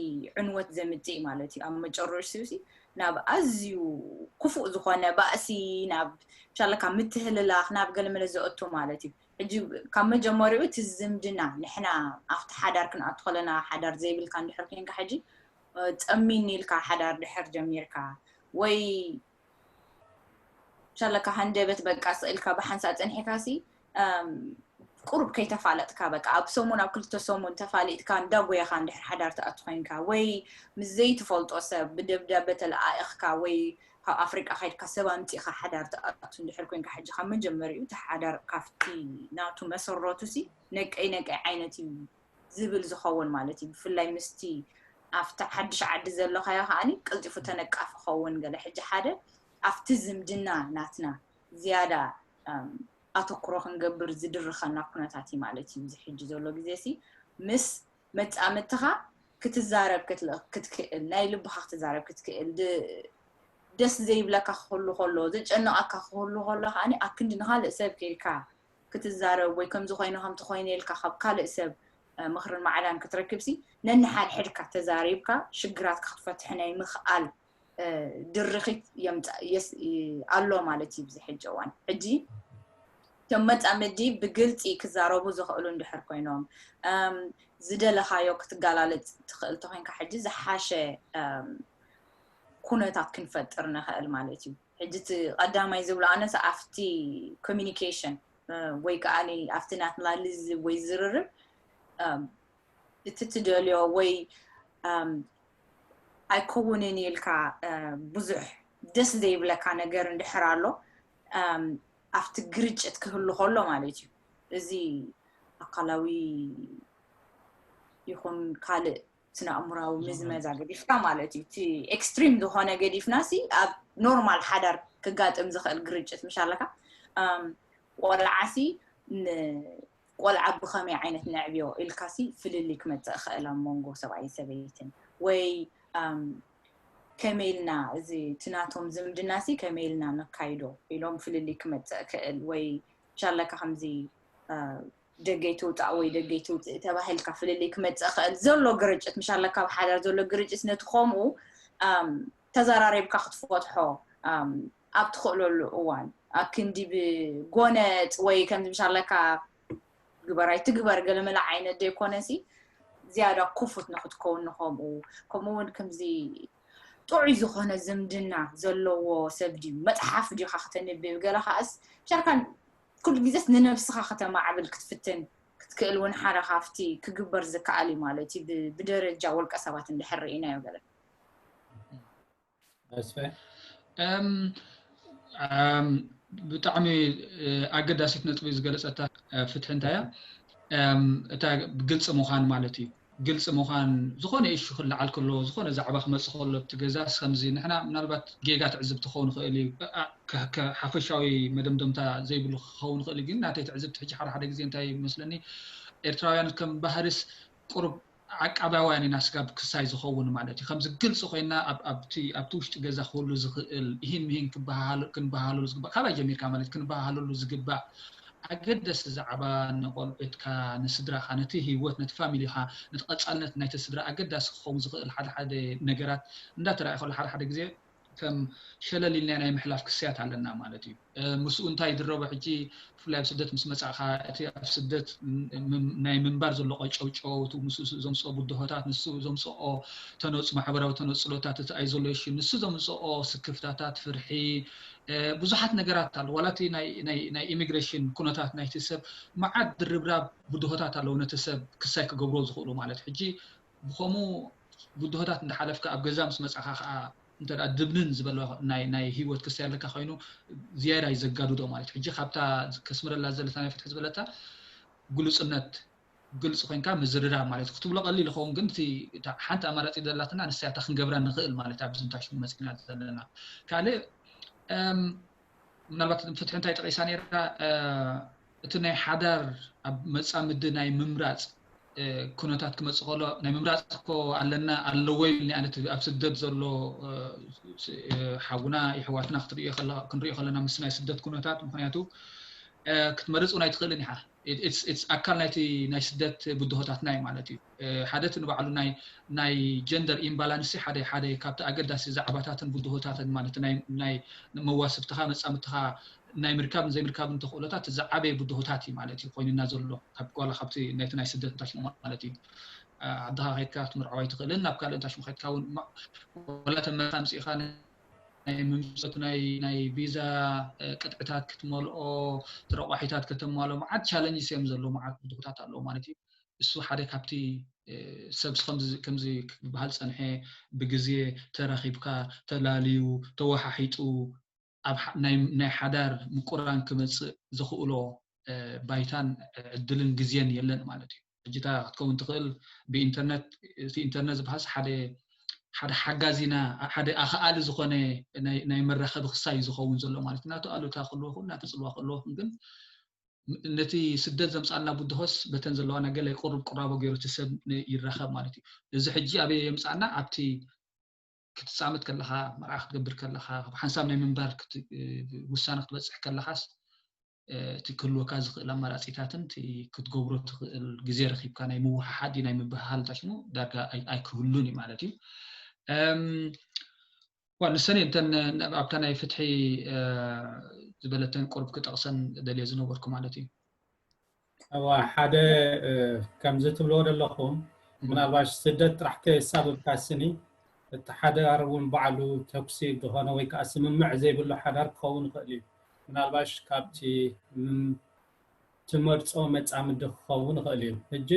ዕንወት ዘምፅእ ማለት እዩ ኣብ መጨረሽቲ ናብ ኣዝዩ ክፉእ ዝኾነ ባእሲ ናብ ሻለካ ምትህልላኽ ናብ ገለመለ ዘእቱ ማለት እዩ ሕጂ ካብ መጀመሪኡ እቲ ዝምድና ንሕና ኣብቲ ሓዳር ክንኣቱ ከለና ሓዳር ዘይብልካ እንድሕር ኮንካ ሕጂ ፀሚኒ ኢልካ ሓዳር ድሕር ጀሚርካ ወይ ሻለካ ሃንደበት በቃ ስኢልካ ብሓንሳ ፀንሒካ ሲ ቁሩብ ከይተፋለጥካ በቃ ኣብ ሰሙን ኣብ ክልተ ሰሙን ተፋሊጥካ እንዳጎያኻ እንድሕር ሓዳር ትኣቱ ኮይንካ ወይ ምስ ዘይትፈልጦ ሰብ ብደብዳበ ተለኣእኽካ ወይ ካብ ኣፍሪቃ ከይድካ ሰብ ኣምፂእካ ሓዳር ትኣቱ እንድሕር ኮይንካ ሕጂ ካብ መጀመሪኡ እቲ ሓዳር ካብቲ ናቱ መሰረቱ ሲ ነቀይ ነቀይ ዓይነት እዩ ዝብል ዝኸውን ማለት እዩ ብፍላይ ምስቲ ኣብቲ ሓድሽ ዓዲ ዘለኻዮ ከዓኒ ቀልጢፉ ተነቃፍ ኸውን ገለ ሕጂ ሓደ ኣብቲ ዝምድና ናትና ዝያዳ ኣተኩሮ ክንገብር ዝድርኸና ኩነታት እዩ ማለት እዩ እዚ ሕጂ ዘሎ ግዜ ሲ ምስ መጻምትኻ ክትዛረብ ክትክእል፣ ናይ ልብኻ ክትዛረብ ክትክእል፣ ደስ ዘይብለካ ክህሉ ከሎ፣ ዘጨነቐካ ክህሉ ከሎ ከዓኒ ኣብ ክንዲ ንኻልእ ሰብ ከይልካ ክትዛረብ ወይ ከምዚ ኮይነ ከምቲ ኮይነ ኢልካ ካብ ካልእ ሰብ ምኽርን ማዕዳን ክትረክብሲ፣ ነንሓድሕድካ ተዛሪብካ ሽግራትካ ክትፈትሕ ናይ ምኽኣል ድርኺት ኣሎ ማለት እዩ። ብዚ ሕጂ እዋን ሕጂ እቶም መጻምዲ ብግልፂ ክዛረቡ ዝኽእሉ እንድሕር ኮይኖም፣ ዝደለኻዮ ክትጋላለፅ ትኽእል ተኮይንካ ሕጂ ዝሓሸ ኩነታት ክንፈጥር ንኽእል ማለት እዩ። ሕጂ እቲ ቀዳማይ ዝብሎ ኣነስ ኣብቲ ኮሚኒኬሽን ወይ ከዓ ኣብቲ ናትና ልዝብ ወይ ዝርርብ እቲ ትደልዮ ወይ ኣይከውንን ኢልካ ብዙሕ ደስ ዘይብለካ ነገር እንድሕር ኣሎ ኣብቲ ግርጭት ክህሉ ከሎ ማለት እዩ። እዚ ኣካላዊ ይኹን ካልእ ስነ ኣእምራዊ ምዝመዛ ገዲፍካ ማለት እዩ። እቲ ኤክስትሪም ዝኾነ ገዲፍና ሲ ኣብ ኖርማል ሓዳር ክጋጥም ዝኽእል ግርጭት ምሽ ኣለካ ቆልዓ ሲ ቆልዓ ብኸመይ ዓይነት ነዕብዮ ኢልካ ሲ ፍልልይ ክመፅእ ይኽእል ኣብ መንጎ ሰብኣይን ሰበይትን ወይ ከመይ ኢልና እዚ እቲ ናቶም ዝምድና ሲ ከመይ ኢልና ነካይዶ ኢሎም ፍልልይ ክመፅእ ክእል ወይ ሻለካ ከምዚ ደገይ ትውፃእ ወይ ደገይ ትውፅእ ተባሂልካ ፍልልይ ክመፅእ ክእል ዘሎ ግርጭት ምሻለካ ኣብ ሓዳር ዘሎ ግርጭት ነቲ ከምኡ ተዘራሪብካ ክትፈትሖ ኣብ ትኽእለሉ እዋን ኣብ ክንዲ ብጎነፅ ወይ ከምዚ ምሻለካ ግበራይ ትግበር ገለመለ ዓይነት ዘይኮነሲ ዝያዳ ክፉት ንክትከውን ንከምኡ ከምኡ እውን ከምዚ ጥዑይ ዝኾነ ዝምድና ዘለዎ ሰብ ድዩ መፅሓፍ ድኻ ከተንብብ ገለ ከዓስ ሻርካን ኩሉ ግዜስ ንነብስኻ ከተማዕብል ክትፍትን ክትክእል እውን ሓደ ካብቲ ክግበር ዝከኣል እዩ ማለት እዩ። ብደረጃ ወልቀ ሰባት እንድሕር ርኢናዮ ገለ ብጣዕሚ ኣገዳሲት ነጥቢ ዝገለፀታ ፍትሒ እንታይ እያ? እታ ግልፂ ምዃን ማለት እዩ። ግልፂ ምዃን ዝኾነ ኢሹ ክለዓል ከሎ ዝኾነ ዛዕባ ክመፅእ ከሎ ኣብቲ ገዛ ከምዚ ንሕና ምናልባት ጌጋ ትዕዝብ ትኸውን ይኽእል እዩ። ሓፈሻዊ መደምደምታ ዘይብሉ ክኸውን ይኽእል ግን ናተይ ትዕዝብቲ ሕጂ ሓደ ሓደ ግዜ እንታይ ይመስለኒ ኤርትራውያን ከም ባህርስ ቁሩብ ዓቃባውያን ኢና ስጋብ ክሳይ ዝኸውን ማለት እዩ። ከምዚ ግልፂ ኮይና ኣብቲ ውሽጢ ገዛ ክህሉ ዝኽእል ይህን ምሂን ክንበሃሃለሉ ዝግባእ ካባይ ጀሚርካ ማለት ክንበሃሃለሉ ዝግባእ ኣገደሲ ዛዕባ ንቆልዑትካ፣ ንስድራኻ፣ ነቲ ህይወት፣ ነቲ ፋሚሊኻ፣ ነቲ ቀፃልነት ናይቲ ስድራ ኣገዳሲ ክኸውን ዝኽእል ሓደ ሓደ ነገራት እንዳተረኣየ ከሎ ሓደ ሓደ ግዜ ከም ሸለል ኢልና ናይ ምሕላፍ ክስያት ኣለና ማለት እዩ። ምስኡ እንታይ ይድረቦ ሕጂ ብፍላይ ኣብ ስደት ምስ መጻእኻ እቲ ኣብ ስደት ናይ ምንባር ዘሎ ቀጨውጨው እቲ ምስኡ ዘምፅኦ ብድሆታት ንሱ ዘምፅኦ ተነፅ ማሕበራዊ ተነፅሎታት እቲ ኣይ ዘሎ ሽ ንሱ ዘምፅኦ ስክፍታታት ፍርሒ ብዙሓት ነገራት ኣሎ ዋላ እቲ ናይ ኢሚግሬሽን ኩነታት ናይቲ ሰብ መዓት ድርብራብ ብድሆታት ኣለዉ ነቲ ሰብ ክሳይ ክገብሮ ዝኽእሉ ማለት ሕጂ ብኸምኡ ብድሆታት እንዳሓለፍካ ኣብ ገዛ ምስ መጻኻ ከዓ እንተ ድብንን ዝበሎ ናይ ህይወት ክስታይ ኣለካ ኮይኑ ዝያዳ እዩ ዘጋድዶ ማለት ሕጂ ካብታ ከስምረላ ዘለታ ናይ ፍትሒ ዝበለታ ግሉፅነት ግልፂ ኮይንካ ምዝርራብ ማለት ክትብሎ ቀሊል ይኸውን ግን ሓንቲ ኣማራፂ ዘላትና ንሳያታ ክንገብራ ንኽእል ማለት ኣብዚ እንታይ ሽሙ መፂና ዘለና ካልእ ምናልባት ፍትሒ እንታይ ጠቂሳ ነራ እቲ ናይ ሓዳር ኣብ መፃምዲ ናይ ምምራፅ ኩነታት ክመፅእ ከሎ ናይ ምምራፅ እኮ ኣለና ኣለዎ ይብልኒ ኣነ ኣብ ስደት ዘሎ ሓውና ይሕዋትና ክትሪኦ ክንሪኦ ከለና ምስ ናይ ስደት ኩነታት ምክንያቱ ክትመርፅ እውን ኣይትኽእልን ኢኻ ኣካል ናይቲ ናይ ስደት ብድሆታትና እዩ ማለት እዩ ሓደ እቲ ንባዕሉ ናይ ናይ ጀንደር ኢምባላንስ ሓደ ሓደ ካብቲ ኣገዳሲ ዛዕባታትን ብድሆታትን ማለት ናይ መዋስብትኻ መፃምትኻ ናይ ምርካብ ዘይምርካብ እንተኽእሎታት ዝዓበየ ብድሆታት እዩ ማለት እዩ ኮይኑና ዘሎ ካብ ጓላ ካብቲ ናይቲ ናይ ስደት እንታሽሞ ማለት እዩ ዓድኻ ከድካ ክትምርዓው ኣይትኽእልን ናብ ካልእ እንታሽሞ ከድካ እውን ወላ ተመካ ኣምፅእኻ ናይ ምምፀቱ ናይ ናይ ቪዛ ቅጥዕታት ክትመልኦ ረቋሒታት ከተማልኦ መዓት ቻለንጅስ እዮም ዘለዎ መዓት ብድሆታት ኣለዎ ማለት እዩ እሱ ሓደ ካብቲ ሰብ ከምዚ ክበሃል ፀንሐ ብግዜ ተራኺብካ ተላልዩ ተወሓሒጡ ኣብ ናይ ሓዳር ምቁራን ክመፅእ ዘኽእሎ ባይታን ዕድልን ግዜን የለን ማለት እዩ ሕጂታ ክትከውን ትኽእል ብኢንተርነት እቲ ኢንተርነት ዝበሃልስ ሓደ ሓደ ሓጋዚና ሓደ ኣኽኣሊ ዝኾነ ናይ መራኸቢ ክሳይ ዝኸውን ዘሎ ማለት ናቱ ኣሉታ ክልወኹን ናቲ ፅልዋ ክልወኹን ግን ነቲ ስደት ዘምፃልና ብድሆስ በተን ዘለዋና ገለ ቁርብ ቁራቦ ገይሩ እቲ ሰብ ይራኸብ ማለት እዩ። እዚ ሕጂ ኣበይ የምፃና? ኣብቲ ክትፃመት ከለኻ፣ መርዓ ክትገብር ከለኻ፣ ሓንሳብ ናይ ምንባር ውሳነ ክትበፅሕ ከለኻስ እቲ ክህልወካ ዝኽእል ኣማራፂታትን እቲ ክትገብሮ ትኽእል ግዜ ረኺብካ ናይ ምውሓሓድ ናይ ምብህሃል እንታይ ሽሙ ዳርጋ ኣይክህሉን እዩ ማለት እዩ። ዋ ንሰኒ እንተን ኣብታ ናይ ፍትሒ ዝበለተን ቁርብ ክጠቕሰን ደልየ ዝነበርኩ ማለት እዩ። እዋ ሓደ ከምዚ ትብልዎ ዘለኹም ምናልባሽ ስደት ጥራሕ ከየሳብብካ ስኒ እቲ ሓዳር እውን ባዕሉ ተኩሲ ዝኾነ ወይ ከዓ ስምምዕ ዘይብሉ ሓዳር ክኸውን ይኽእል እዩ። ምናልባሽ ካብቲ ትመርፆ መፃምዲ ክኸውን ይኽእል እዩ። ሕጂ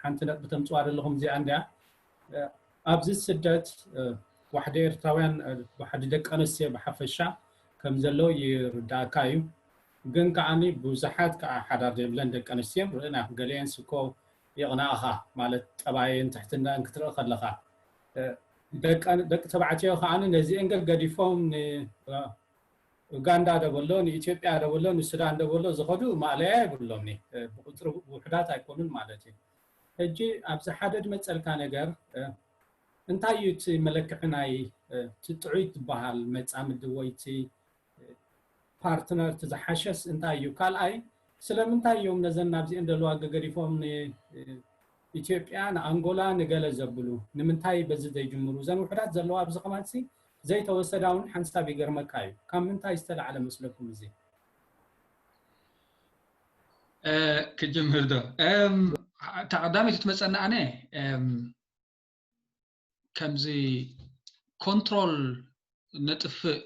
ሓንቲ ነጥቢ ተምፅዋ ዘለኹም እዚኣ እንዲያ ኣብዚ ስደት ዋሕዲ ኤርትራውያን ዋሕዲ ደቂ ኣንስትዮ ብሓፈሻ ከም ዘለዉ ይርዳእካ እዩ። ግን ከዓኒ ብዙሓት ከዓ ሓዳር ዘይብለን ደቂ ኣንስትዮ ርኢና። ገሊአን ስኮ የቕናእኻ ማለት ጠባየን ትሕትናን ክትርኢ ከለኻ ደቂ ተባዕትዮ ከዓኒ ነዚአን ገዲፎም ኡጋንዳ ደበሎ ንኢትዮጵያ ደበሎ ንሱዳን ደበሎ ዝኸዱ ማእለያ የብሎም። ብቁፅሪ ውሕዳት ኣይኮኑን ማለት እዩ። ሕጂ ኣብዚ ሓደ ድመፀልካ ነገር እንታይ እዩ እቲ መለክዒ ናይ እቲ ጥዑይ ዝበሃል መፃምዲ ወይ እቲ ፓርትነር እቲ ዝሓሸስ እንታይ እዩ? ካልኣይ ስለምንታይ እዮም ነዘን ናብዚአን ደለዋ ገገዲፎም ንኢትዮጵያ ንኣንጎላ ንገለ ዘብሉ? ንምንታይ በዚ ዘይጅምሩ? እዘን ውሕዳት ዘለዋ ኣብዚ ከማንሲ ዘይተወሰዳ እውን ሓንሳብ ይገርመካ እዩ። ካብ ምንታይ ዝተላዕለ መስለኩም እዚ? ክጅምር ዶ? እታ ቀዳመይቲ ትመፀና ኣነ ከምዚ ኮንትሮል ነጥፍእ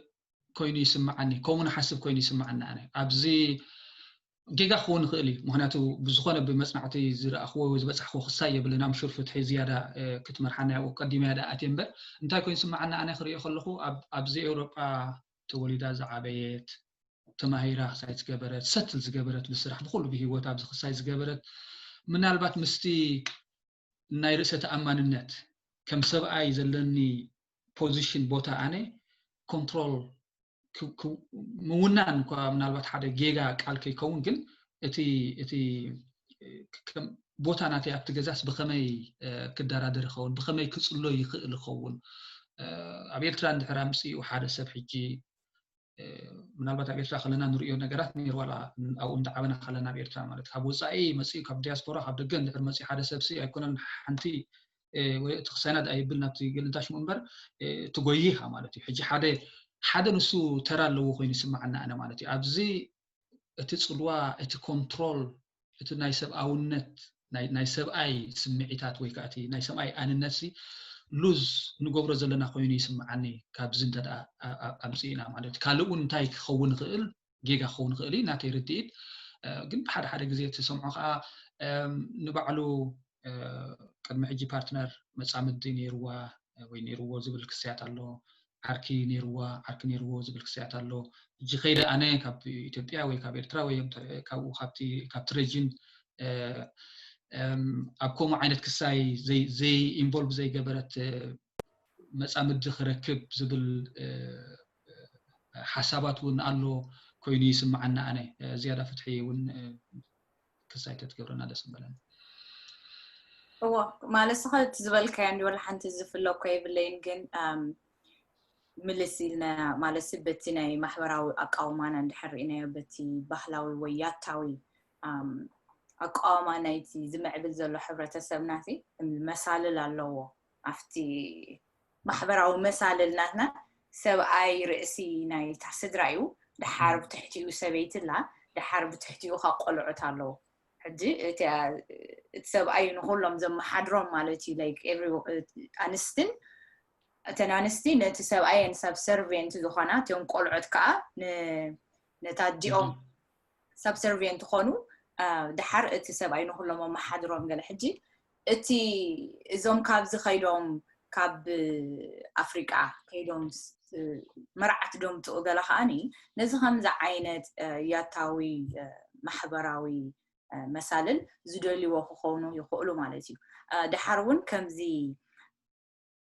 ኮይኑ ይስምዓኒ፣ ከምኡ ንሓስብ ኮይኑ ይስምዓኒ። ኣነ ኣብዚ ጌጋ ክኸውን ይኽእል እዩ፣ ምክንያቱ ብዝኾነ ብመፅናዕቲ ዝረኣኽዎ ዝበፃሕክዎ ክሳይ የብልን። ኣምሹር ፍትሒ ዝያዳ ክትመርሓና ያው ቀዲመያ ደኣ ኣትየ እምበር እንታይ ኮይኑ ይስምዓኒ ኣነ ክሪኦ ከለኹ ኣብዚ ኤውሮጳ ተወሊዳ ዝዓበየት ተማሂራ ክሳይ ዝገበረት ሰትል ዝገበረት ብስራሕ ብኩሉ ብሂወት ኣብዚ ክሳይ ዝገበረት ምናልባት ምስቲ ናይ ርእሰ ተኣማንነት ከም ሰብኣይ ዘለኒ ፖዚሽን ቦታ ኣነ ኮንትሮል ምውናን እኳ ምናልባት ሓደ ጌጋ ቃል ከይከውን ግን እቲ እቲ ቦታ ናተይ ኣብቲ ገዛስ ብኸመይ ክደራደር ይኸውን ብኸመይ ክፅሎ ይኽእል ይኸውን ኣብ ኤርትራ እንድሕር ኣምፅኡ ሓደ ሰብ ሕጂ ምናልባት ኣብ ኤርትራ ከለና ንሪኦ ነገራት ነይሩ ዋላ ኣብኡ እንዳዓበና ከለና ኣብ ኤርትራ ማለት ካብ ወፃኢ መፅኡ ካብ ዲያስፖራ ካብ ደገ እንድሕር መፅኡ ሓደ ሰብሲ ኣይኮነን ሓንቲ ወይ እቲ ክሳይና ደኣ ይብል ናብቲ ገለ እንታይ ሽሙ እምበር ትጎይኻ ማለት እዩ። ሕጂ ሓደ ሓደ ንሱ ተራ ኣለዎ ኮይኑ ይስምዓና ኣነ ማለት እዩ። ኣብዚ እቲ ፅልዋ እቲ ኮንትሮል እቲ ናይ ሰብኣውነት ናይ ሰብኣይ ስምዒታት ወይ ከዓ ናይ ሰብኣይ ኣንነት ሉዝ ንገብሮ ዘለና ኮይኑ ይስምዓኒ። ካብዚ እንተ ኣምፅእና ማለት ካልእ እውን እንታይ ክኸውን ይኽእል ጌጋ ክኸውን ይኽእል እዩ ናተይ ርድኢት። ግን ብሓደ ሓደ ግዜ ትሰምዖ ከዓ ንባዕሉ ቅድሚ ሕጂ ፓርትነር መፃምዲ ነይርዋ ወይ ነይርዎ ዝብል ክስያት ኣሎ። ዓርኪ ነይርዋ ዓርኪ ነይርዎ ዝብል ክስያት ኣሎ። ሕጂ ከይደ ኣነ ካብ ኢትዮጵያ ወይ ካብ ኤርትራ ወይ ካብኡ ካብቲ ረጅን ኣብ ከምኡ ዓይነት ክሳይ ዘይ ኢንቮልቭ ዘይገበረት መፃምዲ ክረክብ ዝብል ሓሳባት እውን ኣሎ ኮይኑ ይስምዓና። ኣነ ዝያዳ ፍትሒ እውን ክሳይ ተትገብረና ደስ ምበለኒ። እዎ ማለት ስኸ እቲ ዝበልካዮ እንዲ ወላ ሓንቲ ዝፍለ እኮ የብለይን ግን ምልስ ኢልና ማለት በቲ ናይ ማሕበራዊ ኣቃውማና እንድሕር ርኢናዮ በቲ ባህላዊ ወይ ያታዊ ኣቃውማ ናይቲ ዝምዕብል ዘሎ ሕብረተሰብና መሳልል ኣለዎ ኣብቲ ማሕበራዊ መሳልል ናትና ሰብኣይ ርእሲ ናይታ ስድራ እዩ። ድሓር ብትሕቲኡ ሰበይቲ ኣላ፣ ድሓር ብትሕቲኡ ካብ ቆልዑት ኣለዉ። ሕጂ እቲ ሰብኣይ ንኩሎም ዘመሓድሮም ማለት እዩ። ኣንስትን እተን ኣንስቲ ነቲ ሰብኣየን ሳብሰርቬንት ዝኾና እቲኦም ቆልዑት ከዓ ነታ ኣዲኦም ሳብሰርቬንት ዝኾኑ ድሓር እቲ ሰብኣይ ንኩሎም ኣመሓድሮም ገለ ሕጂ እቲ እዞም ካብዚ ከይዶም ካብ ኣፍሪቃ ከይዶም መርዓት ዶምፅኡ ገለ ከዓኒ ነዚ ከምዚ ዓይነት ያታዊ ማሕበራዊ መሳልል ዝደልይዎ ክኾኑ ይኽእሉ ማለት እዩ። ድሓር እውን ከምዚ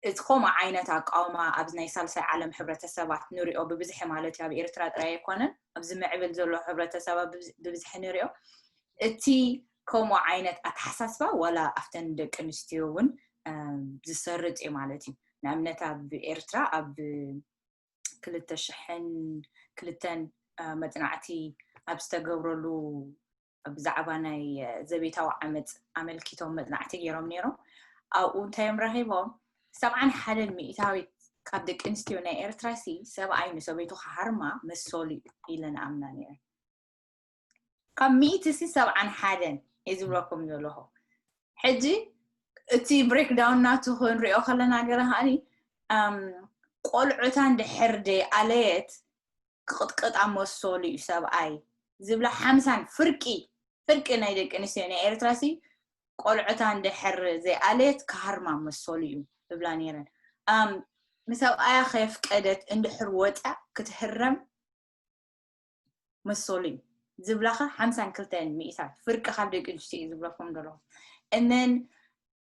እቲ ከምኡ ዓይነት ኣቃውማ ኣብዚ ናይ ሳልሳይ ዓለም ሕብረተሰባት ንሪኦ ብብዝሒ ማለት እዩ። ኣብ ኤርትራ ጥራይ ኣይኮነን፣ ኣብዚ ምዕብል ዘሎ ሕብረተሰባት ብብዝ- ብብዝሒ ንሪኦ። እቲ ከምኡ ዓይነት ኣተሓሳስባ ዋላ ኣብተን ደቂ ኣንስትዮ እውን እም፣ ዝሰርጥ እዩ ማለት እዩ። ንኣብነት ኣብ ኤርትራ ኣብ ክልተ ሽሕን ክልተን እ፣ መጽናዕቲ ኣብ ዝተገብረሉ ብዛዕባ ናይ እ፣ ዘቤታዊ ዓመፅ ኣመልኪቶም መጽናዕቲ ገይሮም ነይሮም። ኣብኡ እንታይ እዮም ረኺቦም? ሰብዓን ሓደን ሚእታዊት ካብ ደቂ ኣንስትዮ ናይ ኤርትራ ሲ ሰብኣይ ንሰበይቱ ክሃርማ መሰሉ እዩ ኢለን ኣምና ነይረን። ካብ ሚእቲ ሲ ሰብዓን ሓደን እየ ዝብለኩም ዘለኹ። ሕጂ እቲ ብሬክዳውን ናቱ ክንሪኦ ከለና ገለ ከዓኒ ኣም፣ ቆልዑታ እንድሕር ደይ ኣለየት ክቕጥቅጣ መሰሉ እዩ ሰብኣይ ዝብላ ሓምሳን ፍርቂ ፍርቂ ናይ ደቂ ኣንስትዮ ናይ ኤርትራ ሲ ቆልዑታ እንድሕር ዘይኣለየት ክሃርማ መሰሉ እዩ ዝብላ ነይረን። ኣም፣ ንሰብኣያ ከየፍቀደት እንድሕር ወፅያ ክትህረም መሰሉ እዩ ዝብላኻ ሓምሳን ክልተን ሚእታዊት ፍርቂ ካብ ደቂ ኣንስትዮ እዩ ዝብለኩም ዘለኹ። እነን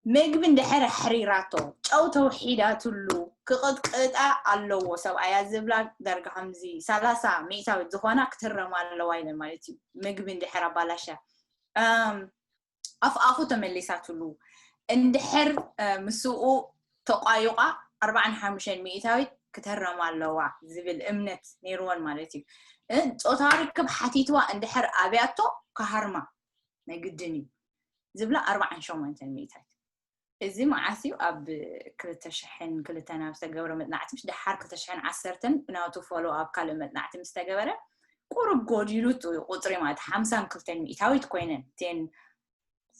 ምግቢ እንድሕር ኣሕሪራቶ ጨው ተውሒዳትሉ ክቕጥቅጣ ኣለዎ ሰብኣያ ዝብላ ዳርጋ ከምዚ ሰላሳ ሚእታዊት ዝኾና ክትህረማ ኣለዋ ኢለን ማለት እዩ። ምግቢ እንድሕር ኣባላሻ ኣፍ ኣፉ ተመሊሳትሉ እንድሕር ምስኡ ተቋዩቓ ኣርባዓን ሓሙሽተን ሚእታዊት ክትህረም ኣለዋ ዝብል እምነት ነይርወን ማለት እዩ። እ፣ ጾታዊ ርክብ ሓቲትዋ እንድሕር ኣብያቶ ክሃርማ ናይ ግድን እዩ ዝብላ ኣርባዓን ሸሞንተን ሚእታዊት። እዚ መዓስ እዩ? ኣብ ክልተ ሽሕን ክልተን ኣብ ዝተገብረ መጽናዕቲ ምስ ደሓር ክልተ ሽሕን ዓሰርተን ብናቱ ፎሎ ኣብ ካልእ መጽናዕቲ ምስ ተገበረ ቁሩብ ጎዲሉ ቁፅሪ ማለት ሓምሳን ክልተን ሚእታዊት ኮይነን እተን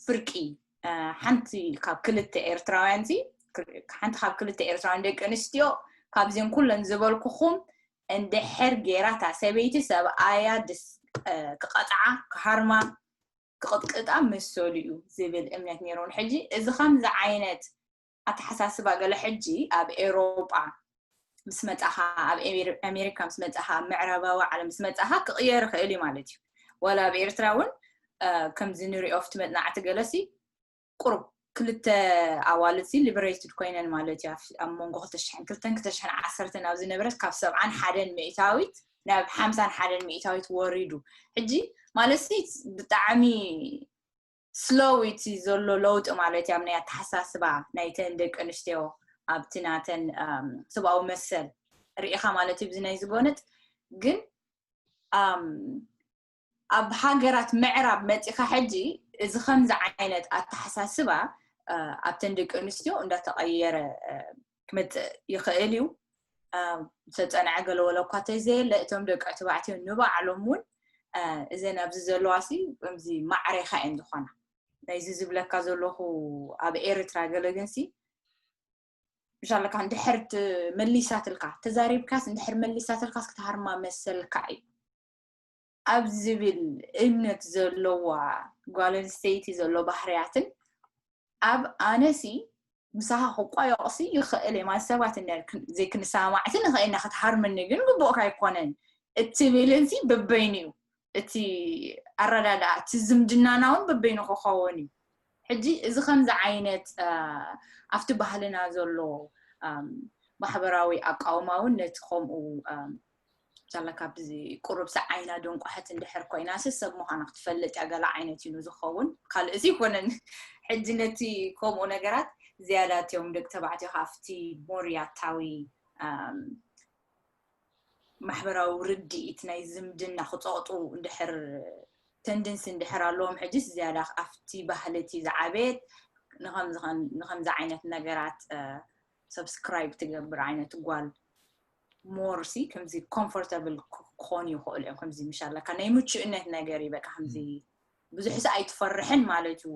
ፍርቂ እ፣ ሓንቲ ካብ ክልተ ኤርትራውያን ሲ ሓንቲ ካብ ክልተ ኤርትራውያን ደቂ ኣንስትዮ ካብዘን ኩለን ዝበልኩኹም እንድሕር ጌራ እታ ሰበይቲ ሰብኣያ ድስ እ፣ ክቐጥዓ ክሃርማ ክቕጥቅጣ መሰሉ እዩ ዝብል እምነት ነይሮም። ሕጂ እዚ ከምዚ ዓይነት ኣተሓሳስባ ገለ ሕጂ ኣብ ኤሮጳ ምስ መጻኻ ኣብ ኤሜሪ- ኣሜሪካ ምስ መጻኻ ኣብ ምዕራባዊ ዓለም ምስ መጻኻ ክቕየር ይኽእል እዩ ማለት እዩ። ዋላ ኣብ ኤርትራ እውን እ፣ ከምዚ ንሪኦ ኣብቲ መጽናዕቲ ገለሲ ቁሩብ ክልተ ኣዋልድ ሲ ሊበሬትድ ኮይነን ማለት እዩ። ኣብ- ኣብ መንጎ ክልተ ሽሕን ክልተን ክልተ ሽሕን ዓሰርተን ኣብ ዝነበረት ካብ ሰብዓን ሓደን ሚእታዊት ናብ ሓምሳን ሓደን ሚእታዊት ወሪዱ። ሕጂ ማለት ሲ ብጣዕሚ ስሎው እቲ ዘሎ ለውጢ ማለት እዩ ኣብ ናይ ኣተሓሳስባ ናይተን ደቂ ኣንስትዮ ኣብቲ ናተን እም፣ ሰብኣዊ መሰል ርኢኻ ማለት እዩ ብዚ ናይ ዝጎነጥ ግን እም፣ ኣብ ሃገራት ምዕራብ መፂኻ ሕጂ እዚ ከምዚ ዓይነት ኣተሓሳስባ እ፣ ኣብተን ደቂ ኣንስትዮ እንዳተቐየረ እ፣ ክመፅእ ይኽእል እዩ። እ፣ ዝተፀንዐ ገለ ወለ እኳ ተዘየለ እቶም ደቂ ተባዕትዮ ንባዕሎም እውን እ፣ እዘን ኣብዚ ዘለዋ ሲ ከምዚ ማዕሬኻ እየን ዝኾና። ናይዚ ዝብለካ ዘለኹ ኣብ ኤርትራ ገለ ግንሲ ምሻለካ እንድሕር ት- መሊሳትልካ ተዛሪብካስ እንድሕር መሊሳትልካስ ክትሃርማ መሰልካ እዩ ኣብ ዝብል እምነት ዘለዋ ጓል ኣንስተይቲ ዘሎ ባህርያትን ኣብ ኣነሲ ምሳኻ ክቋየቑሲ ይኽእል እየ ማለት ሰባት እንዳ- ክን- ዘይክንሰማማዕቲ ንኽእል ኢና ክትሃርምኒ ግን ግቡእካ ኣይኮነን እትብልን ሲ በበይኑ እዩ እቲ ኣረዳድኣ እቲ ዝምድናና እውን በበይኑ ክኸውን እዩ ሕጂ እዚ ከምዚ ዓይነት እ፣ ኣብቲ ባህልና ዘሎ እም፣ ማሕበራዊ ኣቃውማ እውን ነቲ ከምኡ እም፣ ቻላ ካብዚ ቁሩብ ሰዓይና ድንቋሕት እንድሕር ኮይና ሲ ሰብ ምዃና ክትፈልጥ እያ ገለ ዓይነት እዩ ዝኸውን ካልእ እዚ ይኮነን ሕጂ ነቲ ከምኡ ነገራት ዝያዳ እትዮም ደቂ ተባዕትዮ ካብቲ ሞርያታዊ እም፣ ማሕበራዊ ርድኢት ናይ ዝምድና ክፀቕጡ እንድሕር ተንደንሲ እንድሕር ኣለዎም ሕጅስ ዝያዳ ኣብቲ ባህሊ እቲ ዝዓበየት ንኸምዚ ዓይነት ነገራት ሰብስክራይብ ትገብር ዓይነት ጓል ሞር ሲ ከምዚ ኮምፎርተብል ክኾኑ ይኽእሉ እዮም ከምዚ ምሻለካ ናይ ምቹእነት ነገር እዩ በቃ ከምዚ ብዙሕ ሲ ኣይትፈርሕን ማለት እዩ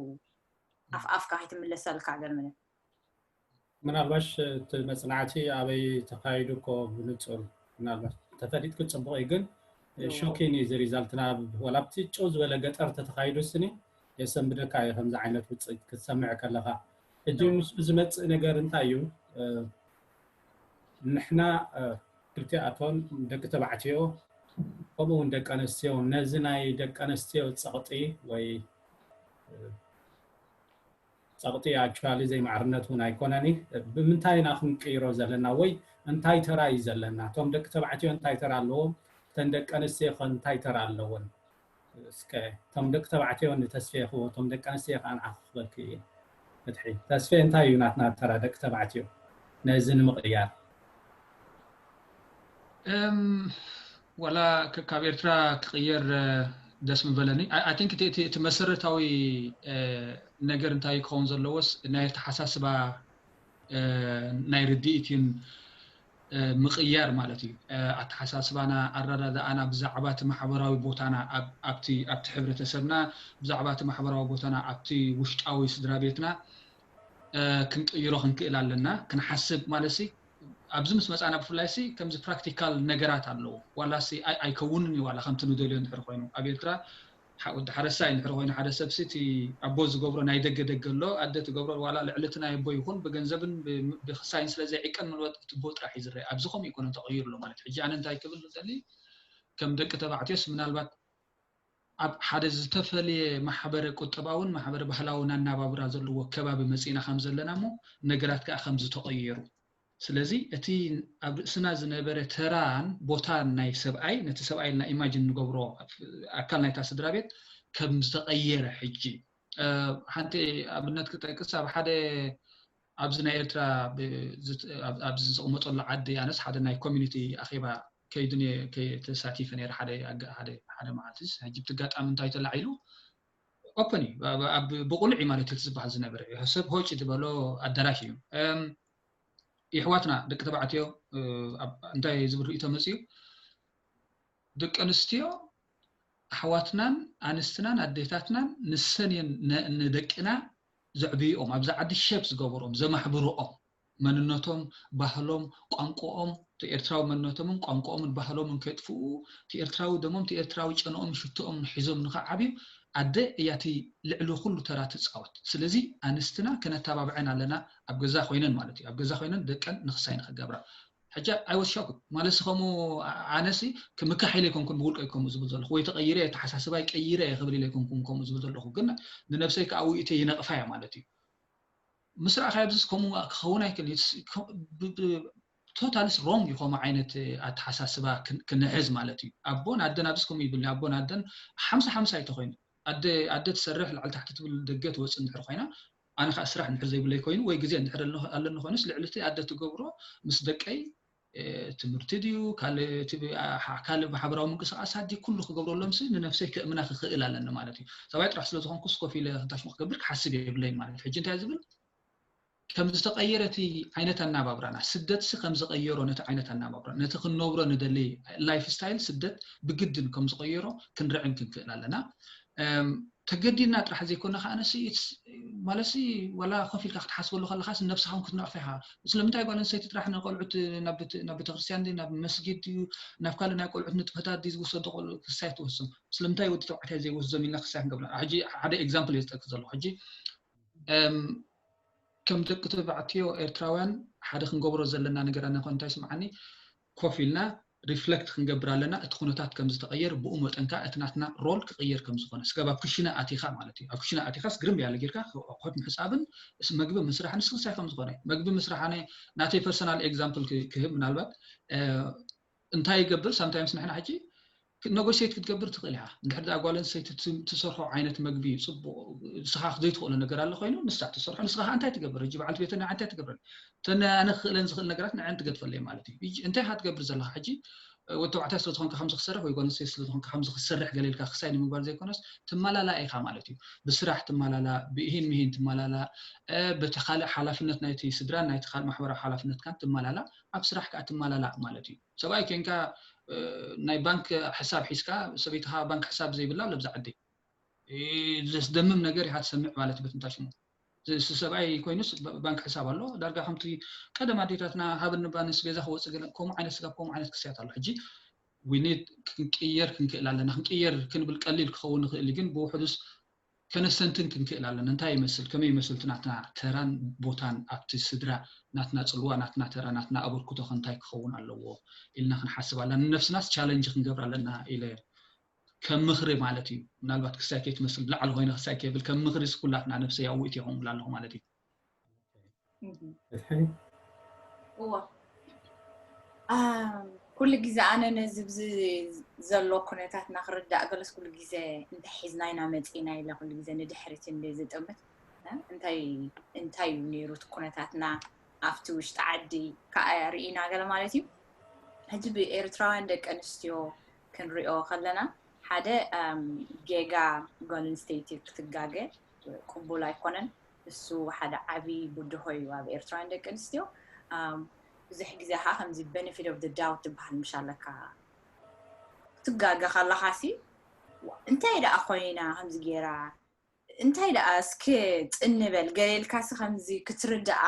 ኣፍ ኣፍካ ከይትምለሰልካ ገርምነ ምናልባሽ እቲ መፅናዕቲ ኣበይ ተካይዱ እኮ ብንፁር ምናልባሽ ተፈሊጥኩ ፅቡቅ እዩ ግን ሾኪን እዩ ዝሪዛልትና ወላ ኣብቲ ጭው ዝበለ ገጠር ተተካይዱ ስኒ የሰንብደካ እዩ ከምዚ ዓይነት ውፅኢት ክትሰምዕ ከለካ ሕጂ ምስኡ ዝመፅእ ነገር እንታይ እዩ ንሕና ክልቲኣቶን ደቂ ተባዕትዮ ከምኡ እውን ደቂ ኣነስትዮ ነዚ ናይ ደቂ ኣነስትዮ ፀቕጢ ወይ ጸቕጢ actually ዘይማዕርነት እውን ኣይኮነን እዩ። ብምንታይ ኢና ክንቅይሮ ዘለና ወይ እንታይ ተራ እዩ ዘለና? እቶም ደቂ ተባዕትዮ እንታይ ተራ ኣለዎም? እተን ደቂ ኣንስትዮ ከ እንታይ ተራ ኣለወን? እስከ እቶም ደቂ ተባዕትዮ ንተስፌ ክህቦ፣ እቶም ደቂ ኣንስትዮ ከዓ ንዓኺ ክህበኪ እየ። ፍትሒ፣ ተስፌ፣ እንታይ እዩ ናትና ተራ ደቂ ተባዕትዮ ነዚ ንምቕያር? እም፣ ዋላ ከ- ካብ ኤርትራ ክቕየር እ፣ ደስ ምበለኒ። I think እቲ እቲ- እቲ መሰረታዊ እ፣ ነገር እንታይ ክኸውን ዘለዎስ ናይ ኣተሓሳስባ እ፣ ናይ ርድኢት እዩን እ፣ ምቕያር ማለት እዩ። እ፣ ኣተሓሳስባና፣ ኣረዳድኣና ብዛዕባ እቲ ማሕበራዊ ቦታና ኣብ- ኣብቲ ኣብቲ ሕብረተሰብና፣ ብዛዕባ እቲ ማሕበራዊ ቦታና ኣብቲ ውሽጣዊ ስድራ ቤትና እ፣ ክንቅይሮ ክንክእል ኣለና። ክንሓስብ ማለት ሲ ኣብዚ ምስ መፃና ብፍላይ ሲ ከምዚ ፕራክቲካል ነገራት ኣለዎ። ዋላ ሲ ኣይ- ኣይከውንን እዩ ዋላ ከምቲ ንደልዮ እንድሕር ኮይኑ ኣብ ኤርትራ ሓ- ወዲ ሓረስታይ እንድሕር ኮይኑ ሓደ ሰብ ሲ እቲ ኣቦ ዝገብሮ ናይ ደገ ደገ ኣሎ ኣደ ትገብሮ ዋላ ልዕሊ እቲ ናይ ኣቦ ይኹን ብገንዘብን ብ- ብክሳይን ስለ ዘይዕቀን ምናልባት እቲ ኣቦ ጥራሕ እዩ ዝረአ። ኣብዚ ከምኡ ይኮነ ተቐይሩ ኣሎ ማለት ሕጂ ኣነ እንታይ ክብል ዝደሊ ከም ደቂ ተባዕትዮስ ምናልባት ኣብ ሓደ ዝተፈለየ ማሕበረ ቁጠባውን ማሕበረ ባህላውን ኣናባብራ ዘለዎ ከባቢ መፂእና ከም ዘለና እሞ ነገራት ከዓ ከም ዝተቐየሩ ስለዚ እቲ ኣብ ርእስና ዝነበረ ተራን ቦታን ናይ ሰብኣይ ነቲ ሰብኣይ ኢልና ኢማጅን ንገብሮ ኣካል ናይታ ስድራ ቤት ከም ዝተቐየረ ሕጂ እ፣ ሓንቲ ኣብነት ክጠቅስ ኣብ ሓደ ኣብዚ ናይ ኤርትራ ብ- ዝት- ኣብ- ኣብዚ ዝቕመጠሉ ዓዲ ኣነስ ሓደ ናይ ኮሚኒቲ ኣኼባ ከይዱ ነየ- ከይ- ተሳቲፈ ነይረ ሓደ ኣጋ- ሓደ ሓደ መዓልቲ ሕጂ እቲ ኣጋጣሚ እንታይ ተላዒሉ ኦፕን እዩ ኣብ- ኣብ- ብቁሉዕ እዩ ማለት እቲ ዝበሃል ዝነበረ እዩ ሰብ ሆጭ ዝበሎ ኣዳራሽ እዩ እም፣ የሕዋትና ደቂ ተባዕትዮ እ፣ ኣብ- እንታይ ዝብል ርእቶ መፅዩ ደቂ ኣንስትዮ ኣሕዋትናን ኣንስትናን ኣዴታትናን ንሰን እየን ነ- ንደቅና ዘዕብይኦም ኣብዛ ዓዲ ሸፕ ዝገብርኦም ዘማሕብርኦም መንነቶም ባህሎም ቋንቋኦም እቲ ኤርትራዊ መንነቶምን ቋንቋኦምን ባህሎምን ከጥፍኡ እቲ ኤርትራዊ ደሞም እቲ ኤርትራዊ ጨንኦም ሽትኦም ሒዞም ንኽዓብዩ ኣደ እያ እቲ ልዕሊ ኩሉ ተራ ትፃወት ስለዚ ኣንስትና ከነተባብዐን ኣለና ኣብ ገዛ ኮይነን ማለት እዩ ኣብ ገዛ ኮይነን ደቀን ንክሳይ ንክገብራ ሕጂ ኣይወስ ሾክ ማለት ከምኡ ኣነሲ ምካሕ ኢለ ይኮንኩን ብውልቀ ይኮኑ ዝብል ዘለኹ ወይ ተቀይረ ተሓሳስባይ ቀይረ ክብል ኢለ ይኮንኩን ከምኡ ዝብል ዘለኹ ግን ንነብሰይ ከዓ ውኢተ ይነቅፋ እያ ማለት እዩ ምስ ረኣኻዮ ኣብዚስ ከምኡ ክኸውን ኣይክእል ቶታልስ ሮንግ ይኮኑ ዓይነት ኣተሓሳስባ ክንሕዝ ማለት እዩ ኣቦን ኣደን ኣብዚ ከምኡ ይብል ኣቦን ኣደን ሓምሳ ሓምሳ ኣይተኮይኑ ኣደ ኣደ ትሰርሕ ላዕሊ ታሕቲ ትብል ደገ ትወፅእ እንድሕር ኮይና ኣነ ከዓ ስራሕ እንድሕር ዘይብለይ ኮይኑ ወይ ግዜ እንድሕር ኣለኒ ኮይኑስ ልዕሊ እቲ ኣደ ትገብሮ ምስ ደቀይ ትምህርቲ ድዩ ካልእ ማሕበራዊ ምንቅስቃሳት ድዩ ኩሉ ክገብረሎም ሲ ንነብሰይ ክእምና ክኽእል ኣለኒ ማለት እዩ ሰብኣይ ጥራሕ ስለዝኮንኩስ ኮፍ ኢለ ክንታሽሞ ክገብር ክሓስብ የብለይ ማለት ሕጂ እንታይ ዝብል ከም ዝተቀየረ እቲ ዓይነት ኣናባብራና ስደት ሲ ከም ዝቀየሮ ነቲ ዓይነት ኣናባብራ ነቲ ክንነብሮ ንደሊ ላይፍ ስታይል ስደት ብግድን ከም ዝቀየሮ ክንርዕን ክንክእል ኣለና ተገዲድና ጥራሕ ዘይኮነ ከዓ ነሲ ማለሲ ዋላ ኮፍ ኢልካ ክትሓስበሉ ከለካ ነብስካ ክትነቅፍ ኢካ ስለምንታይ ጓል ኣንስተይቲ ጥራሕ ንቆልዑት ናብ ቤተክርስትያን ናብ መስጊድ ድዩ ናብ ካልእ ናይ ቆልዑት ንጥፈታት ድዩ ዝወሰዱ ክሳይ ትወስም ስለምንታይ ወዲ ተባዕታይ ዘይወስዶም ኢልና ክሳይ ክንገብላ ሕጂ ሓደ ኤግዛምፕል እየ ዝጠቅስ ዘለኩ ሕጂ ከም ደቂ ተባዕትዮ ኤርትራውያን ሓደ ክንገብሮ ዘለና ነገር ኣነ እንታይ ስምዓኒ ኮፍ ኢልና ሪፍለክት ክንገብር ኣለና እቲ ኩነታት ከም ዝተቀየር ብኡ መጠን ከዓ እቲ ናትና ሮል ክቅየር ከም ዝኾነ ስጋብ ኣብ ክሽነ ኣቲኻ ማለት እዩ ኣብ ክሽነ ኣቲኻስ ግርም ያለ ጌርካ ኮት ምሕፃብን መግቢ ምስራሕ ንስክሳይ ከም ዝኾነ መግቢ ምስራሕ ኣነ ናተይ ፐርሰናል ኤግዛምፕል ክህብ ምናልባት እንታይ ይገብር ሳምታይምስ ንሕና ሕጂ ነጎሽት ክትገብር ትኽእል ኢኻ እንድሕር ዳ ጓል ኣንስተይቲ ትሰርሖ ዓይነት መግቢ ፅቡቅ ንስኻ ዘይትኽእሎ ነገር ኣሎ ኮይኑ ንሳ ትሰርሖ ንስኻ እንታይ ትገብር ሕጂ በዓልቲ ቤተ ንዓ እንታይ ትገብረን ተነ ኣነ ክኽእለን ዝኽእል ነገራት ንዐን ትገድፈለይ ማለት እዩ እንታይ ኢኻ ትገብር ዘለኻ ሕጂ ወዲ ተባዕታይ ስለዝኾንካ ከምዚ ክሰርሕ ወይ ጓል ኣንስተይቲ ስለዝኾንካ ከምዚ ክሰርሕ ገለ ኢልካ ክሳይ ንምግባር ዘይኮነስ ትመላላ ኢኻ ማለት እዩ ብስራሕ ትመላላ ብኢሂን ምሂን ትመላላ በቲ ካልእ ሓላፍነት ናይቲ ስድራን ናይቲ ካልእ ማሕበራዊ ሓላፍነትካን ትመላላ ኣብ ስራሕ ከዓ ትመላላ ማለት እዩ ሰብኣይ ኮንካ ናይ ባንክ ሕሳብ ሒዝካ ሰበይትኻ ባንክ ሕሳብ ዘይብላ ለብዛ ዓዲ ዘስደምም ነገር ኢኻ ትሰምዕ ማለት በት እንታይ ሽሙ ሰብኣይ ኮይኑስ ባንክ ሕሳብ ኣሎ ዳርጋ ከምቲ ቀደም ኣዴታትና ሃብኒ ባንስ ገዛ ክወፅእ ገለ ከምኡ ዓይነት ስጋብ ከምኡ ዓይነት ክስያት ኣሎ ሕጂ ዊኒድ ክንቅየር ክንክእል ኣለና ክንቅየር ክንብል ቀሊል ክኸውን ንኽእል ግን ብውሕዱስ ከነስተንትን ክንክእል ኣለና እንታይ ይመስል ከመይ ይመስል ናትና ተራን ቦታን ኣብቲ ስድራ ናትና ፅልዋ ናትና ተራ ናትና ኣበርክቶ ከንታይ ክኸውን ኣለዎ ኢልና ክንሓስብ ኣለና ንነብስናስ ቻለንጅ ክንገብር ኣለና ኢለ ከም ምኽሪ ማለት እዩ። ምናልባት ክሳይ ከይትመስል ብላዕሊ ኮይነ ክሳይ ከይብል ከም ምኽሪ ኩላትና ነብሰይ ኣውኢት ይኸውን ብላ ኣለኹ ማለት እዩ። እወ ኩሉ ግዜ ኣነ ነዚ ብዚ ዘሎ ኩነታትና ክርዳእ ገለስ ኩሉ ግዜ እንታይ ሒዝና ኢና መፂና ኢለ ኩሉ ግዜ ንድሕሪት እንደ ዝጥምት እንታይ እንታይ እዩ ነይሩ እቲ ኩነታትና ኣብቲ ውሽጢ ዓዲ ከዓ ርኢና ገለ ማለት እዩ። ሕጂ ብኤርትራውያን ደቂ ኣንስትዮ ክንሪኦ ከለና ሓደ ጌጋ ጓል ኣንስተይቲ ክትጋገ ቅቡል ኣይኮነን። እሱ ሓደ ዓብዪ ብድሆ እዩ ኣብ ኤርትራውያን ደቂ ኣንስትዮ። ብዙሕ ግዜ ከዓ ከምዚ benefit of the doubt ትበሃል ምሽ ኣለካ። ክትጋገ ከለካ ሲ እንታይ ደኣ ኮይና ከምዚ ገይራ እንታይ ደኣ እስኪ ፅንበል ገሌልካሲ ከምዚ ክትርድኣ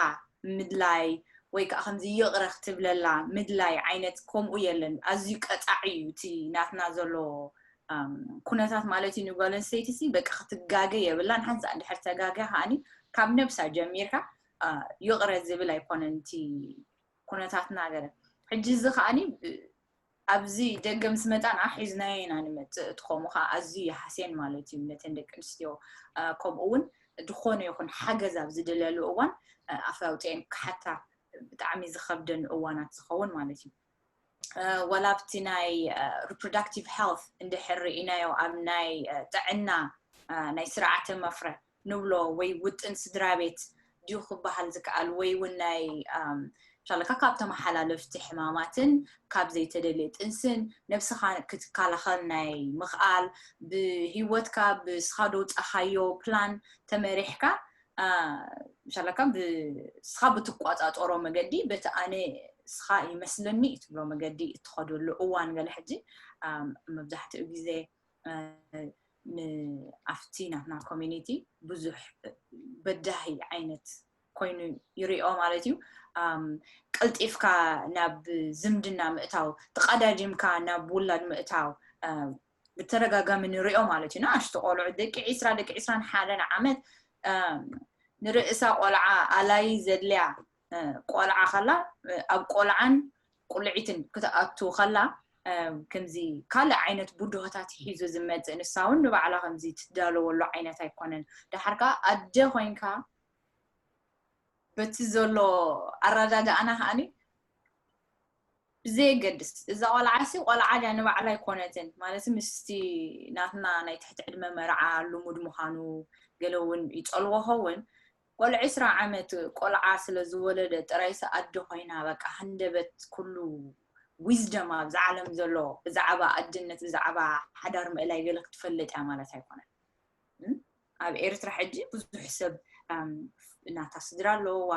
ምድላይ ወይ ከዓ ከምዚ ይቕረ ክትብለላ ምድላይ ዓይነት ከምኡ የለን። ኣዝዩ ቀፃዕ እዩ እቲ ናትና ዘሎ ኩነታት ማለት እዩ። ንጓል ኣንስተይቲ ሲ በቃ ክትጋገ የብላን። ሓንሳ እንድሕር ተጋግያ ከዓኒ ካብ ነብሳ ጀሚርካ ይቕረ ዝብል ኣይኮነን እቲ ኩነታትና ገለ። ሕጂ እዚ ከዓኒ ኣብዚ ደገ ምስ መፃና ሒዝናዮ ኢና ንመፅእ። እቲ ከምኡ ከዓ ኣዝዩ ይሓስየን ማለት እዩ ነተን ደቂ ኣንስትዮ። ከምኡ እውን ዝኾነ ይኹን ሓገዝ ኣብ ዝደለሉ እዋን ኣፍ ኣውፅኤን ክሓታ ብጣዕሚ ዝኸብደን እዋናት ዝኸውን ማለት እዩ። ዋላ ኣብቲ ናይ reproductive health እንድሕር ርኢናዮ ኣብ ናይ ጥዕና ናይ ስርዓተ መፍረ ንብሎ ወይ ውጥን ስድራ ቤት ድዩ ክበሃል ዝከኣል ወይ እውን ናይ ሻለካ ካብ ተመሓላለፍቲ ሕማማትን ካብ ዘይተደልየ ጥንስን ነብስኻ ክትከላኸል ናይ ምኽኣል ብሂወትካ ብስኻ ደውፃኻዮ ፕላን ተመሪሕካ ሻለካ ስኻ ብትቋፃፀሮ መገዲ በቲ ኣነ ስኻ ይመስለኒ ትብሎ መገዲ እትኸደሉ እዋን ገለ ሕጂ መብዛሕትኡ ግዜ ንኣብቲ ናትና community ብዙሕ በዳሂ ዓይነት ኮይኑ ይሪኦ ማለት እዩ። ቀልጢፍካ ናብ ዝምድና ምእታው ተቐዳዲምካ ናብ ውላድ ምእታው ብተደጋጋሚ ንሪኦ ማለት እዩ። ንኣሽቱ ቆልዑ ደቂ ዒስራ ደቂ ዒስራን ሓደን ዓመት ንርእሳ ቆልዓ ኣላይ ዘድልያ ቆልዓ ከላ ኣብ ቆልዓን ቁልዒትን ክትኣቱ ከላ ከምዚ ካልእ ዓይነት ብድሆታት ሒዙ ዝመፅእ ንሳ እውን ንባዕላ ከምዚ ትዳለወሉ ዓይነት ኣይኮነን። ደሓር ከዓ ኣደ ኮይንካ በቲ ዘሎ ኣረዳድኣና ከዓኒ ብዘየገድስ እዛ ቆልዓ ሲ ቆልዓ ድያ ንባዕላ ኣይኮነትን ማለት ምስቲ ናትና ናይ ትሕቲ ዕድመ መርዓ ልሙድ ምዃኑ ገለ እውን ይፀልዎ ኸውን። ቆልዓ ዒስራ ዓመት ቆልዓ ስለ ዝወለደ ጥራይ ሲ ኣደ ኮይና በቃ ሃንደበት ኩሉ wisdom ኣብዚ ዓለም ዘሎ ብዛዕባ ኣድነት ብዛዕባ ሓዳር ምእላይ ገለ ክትፈልጥ እያ ማለት ኣይኮነን። ኣብ ኤርትራ ሕጂ ብዙሕ ሰብ ናታ ስድራ ኣለዋ፣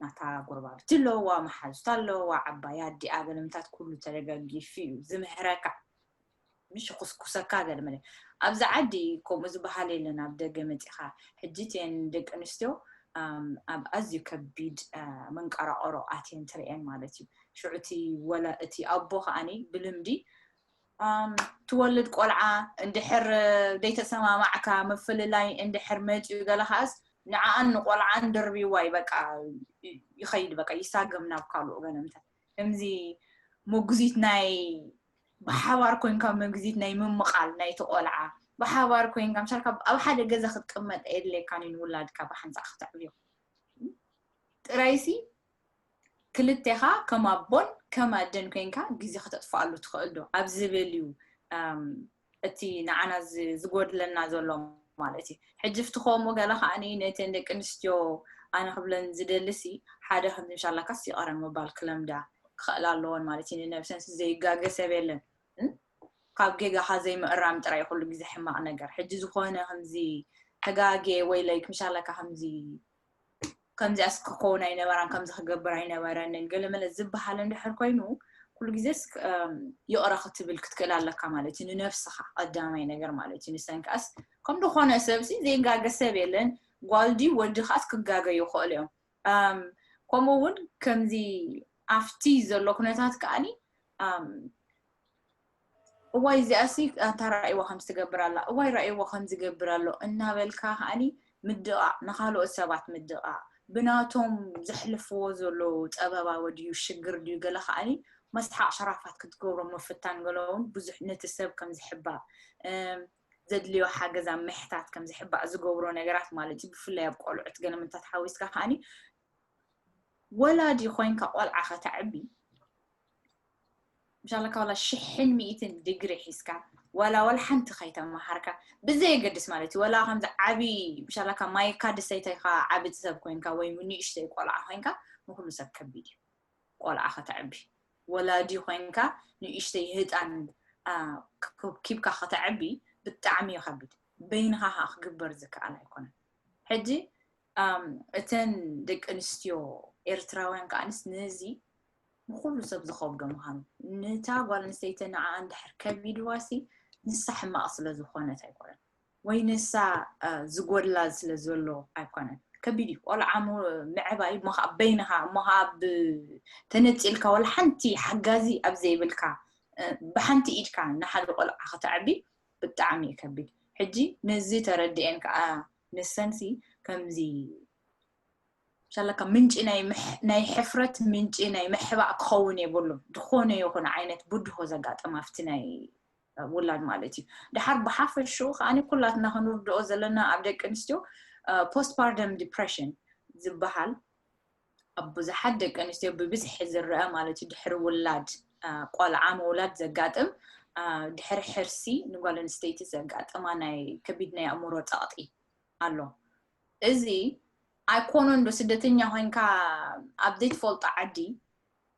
ናታ ጎረባብቲ ኣለዋ፣ መሓዙት ኣለዋ፣ ዓባይ ኣዲኣ ገለምታት ኩሉ ተደጋጊፉ እዩ ዝምህረካ። ምሽ ኩስኩሰካ ገለ መለ ኣብዚ ዓዲ ከምኡ ዝበሃል የለን። ኣብ ደገ መፂኻ ሕጂ እተን ደቂ ኣንስትዮ ኣብ ኣዝዩ ከቢድ መንቀራቐሮ ኣትየን ትርእየን ማለት እዩ። ሽዑ እቲ ወላ እቲ ኣቦ ከዓኒ ብልምዲ ትወልድ ቆልዓ እንድሕር ዘይተሰማማዕካ ምፍልላይ እንድሕር መፅኡ ገለ ከዓስ ንዓኣን ንቆልዓን ድርቢዋይ በቃ ይኸይድ በቃ ይሳገም ናብ ካልኡ ገለምታት ከምዚ መጉዚት ናይ ብሓባር ኮይንካ መግዚት ናይ ምምቓል ናይቲ ቆልዓ ብሓባር ኮይንካ ምሻልካ ኣብ ሓደ ገዛ ክትቅመጥ የድልየካን እዩ ንውላድካ ብሓንሳእ ክተዕብዮ ጥራይሲ ክልቴኻ ከም ኣቦን ከም ኣደን ኮይንካ ግዜ ክተጥፍኣሉ ትኽእል ዶ ኣብ ዝብል እዩ እቲ ንዓና ዝጎድለና ዘሎ ማለት እዩ። ሕጂ ፍቲ ከምኡ ገለ ከዓኒ ነተን ደቂ ኣንስትዮ ኣነ ክብለን ዝደልሲ ሓደ ከምዚ ምሻላካስ ይቐረ ምባል ክለምዳ ክኽእል ኣለዎን ማለት እዩ። ንነብሰን ዘይጋገ ሰብ የለን። ካብ ጌጋኻ ዘይምእራም ጥራይ ኩሉ ግዜ ሕማቕ ነገር። ሕጂ ዝኾነ ከምዚ ተጋጌ ወይ ላይክ ምሻላካ ከምዚ ከምዚኣስ ክኸውን ኣይነበራን ከምዚ ክገብር ኣይነበረንን ገለመለ ዝበሃል እንድሕር ኮይኑ ኩሉ ግዜስ ይቕረ ክትብል ክትክእል ኣለካ ማለት እዩ ንነብስኻ ቀዳማይ ነገር ማለት እዩ ንሰን ከኣስ ከም ዝኾነ ሰብሲ ዘይጋገ ሰብ የለን ጓል ድዩ ወዲ ከኣስ ክጋገ ይኽእሉ እዮም ከምኡ እውን ከምዚ ኣብቲ ዘሎ ኩነታት ከኣኒ እዋይ እዚኣሲ ኣንታ ራእይዋ ከም ዝትገብር ኣላ እዋይ ራእይዋ ከም ዝገብር ኣሎ እናበልካ ከዓኒ ምድቓቕ ንኻልኦት ሰባት ምድቓቕ ብናቶም ዘሕልፍዎ ዘለዉ ፀበባ ወድዩ ሽግር ድዩ ገለ ከዓኒ መስሓቕ ሸራፋት ክትገብሮ ምፍታን፣ ገለ እውን ብዙሕ ነቲ ሰብ ከም ዝሕባእ፣ ዘድልዮ ሓገዝ ኣብ ምሕታት ከም ዝሕባእ ዝገብሮ ነገራት ማለት እዩ። ብፍላይ ኣብ ቆልዑት ገለ ምንታት ሓዊስካ ከዓኒ፣ ወላዲ ኮይንካ ቆልዓ ከተዕቢ፣ ምሻለካ ዋላ ሽሕን ሚእትን ዲግሪ ሒዝካ፣ ዋላ ዋላ ሓንቲ ከይተመሃርካ፣ ብዘየገድስ ማለት እዩ። ዋላ ከምዚ ዓቢ ምሻለካ ማይካ ድሰይተይካ ዓቢ ሰብ ኮይንካ ወይ ንእሽተይ ቆልዓ ኮይንካ፣ ንኩሉ ሰብ ከቢድ እዩ። ቆልዓ ከተዕቢ፣ ወላዲ ኮይንካ ንእሽተይ ህፃን ኪብካ ከተዕቢ ብጣዕሚ እዩ ከቢድ። በይንኻ ከዓ ክግበር ዝከኣል ኣይኮነን። ሕጂ እተን ደቂ ኣንስትዮ ኤርትራውያን ከዓንስ ነዚ ንኩሉ ሰብ ዝኸብዶ ምዃኑ፣ ነታ ጓል ኣንስተይቲ ንዓ እንድሕር ከቢድዋሲ ንሳ ሕማቕ ስለ ዝኾነት ኣይኮነን፣ ወይ ንሳ ዝጎድላ ስለ ዘሎ ኣይኮነን። ከቢድ እዩ ቆልዓ ምዕባይ፣ እሞ ከዓ በይንኻ፣ እሞ ከዓ ተነፂልካ፣ ዋላ ሓንቲ ሓጋዚ ኣብ ዘይብልካ ብሓንቲ ኢድካ ንሓደ ቆልዓ ከተዕቢ ብጣዕሚ እዩ ከቢድ። ሕጂ ነዚ ተረድኤን ከዓ ንሰንሲ ከምዚ ሻለካ ምንጪ ናይ ሕፍረት፣ ምንጪ ናይ ምሕባእ ክኸውን የብሉን። ዝኾነ ይኹን ዓይነት ብድሆ ዘጋጥም ኣብቲ ናይ ውላድ ማለት እዩ። ድሓር ብሓፈሽኡ ከዓኒ ኩላትና ክንርድኦ ዘለና ኣብ ደቂ ኣንስትዮ ፖስትፓርተም ዲፕሬሽን ዝበሃል ኣብ ብዙሓት ደቂ ኣንስትዮ ብብዝሒ ዝረአ ማለት እዩ። ድሕሪ ውላድ ቆልዓ ምውላድ ዘጋጥም፣ ድሕሪ ሕርሲ ንጓል ኣንስተይቲ ዘጋጥማ ናይ ከቢድ ናይ ኣእምሮ ጸቕጢ ኣሎ። እዚ ኣይኮነን ዶ ስደተኛ ኮይንካ ኣብ ዘይትፈልጦ ዓዲ፣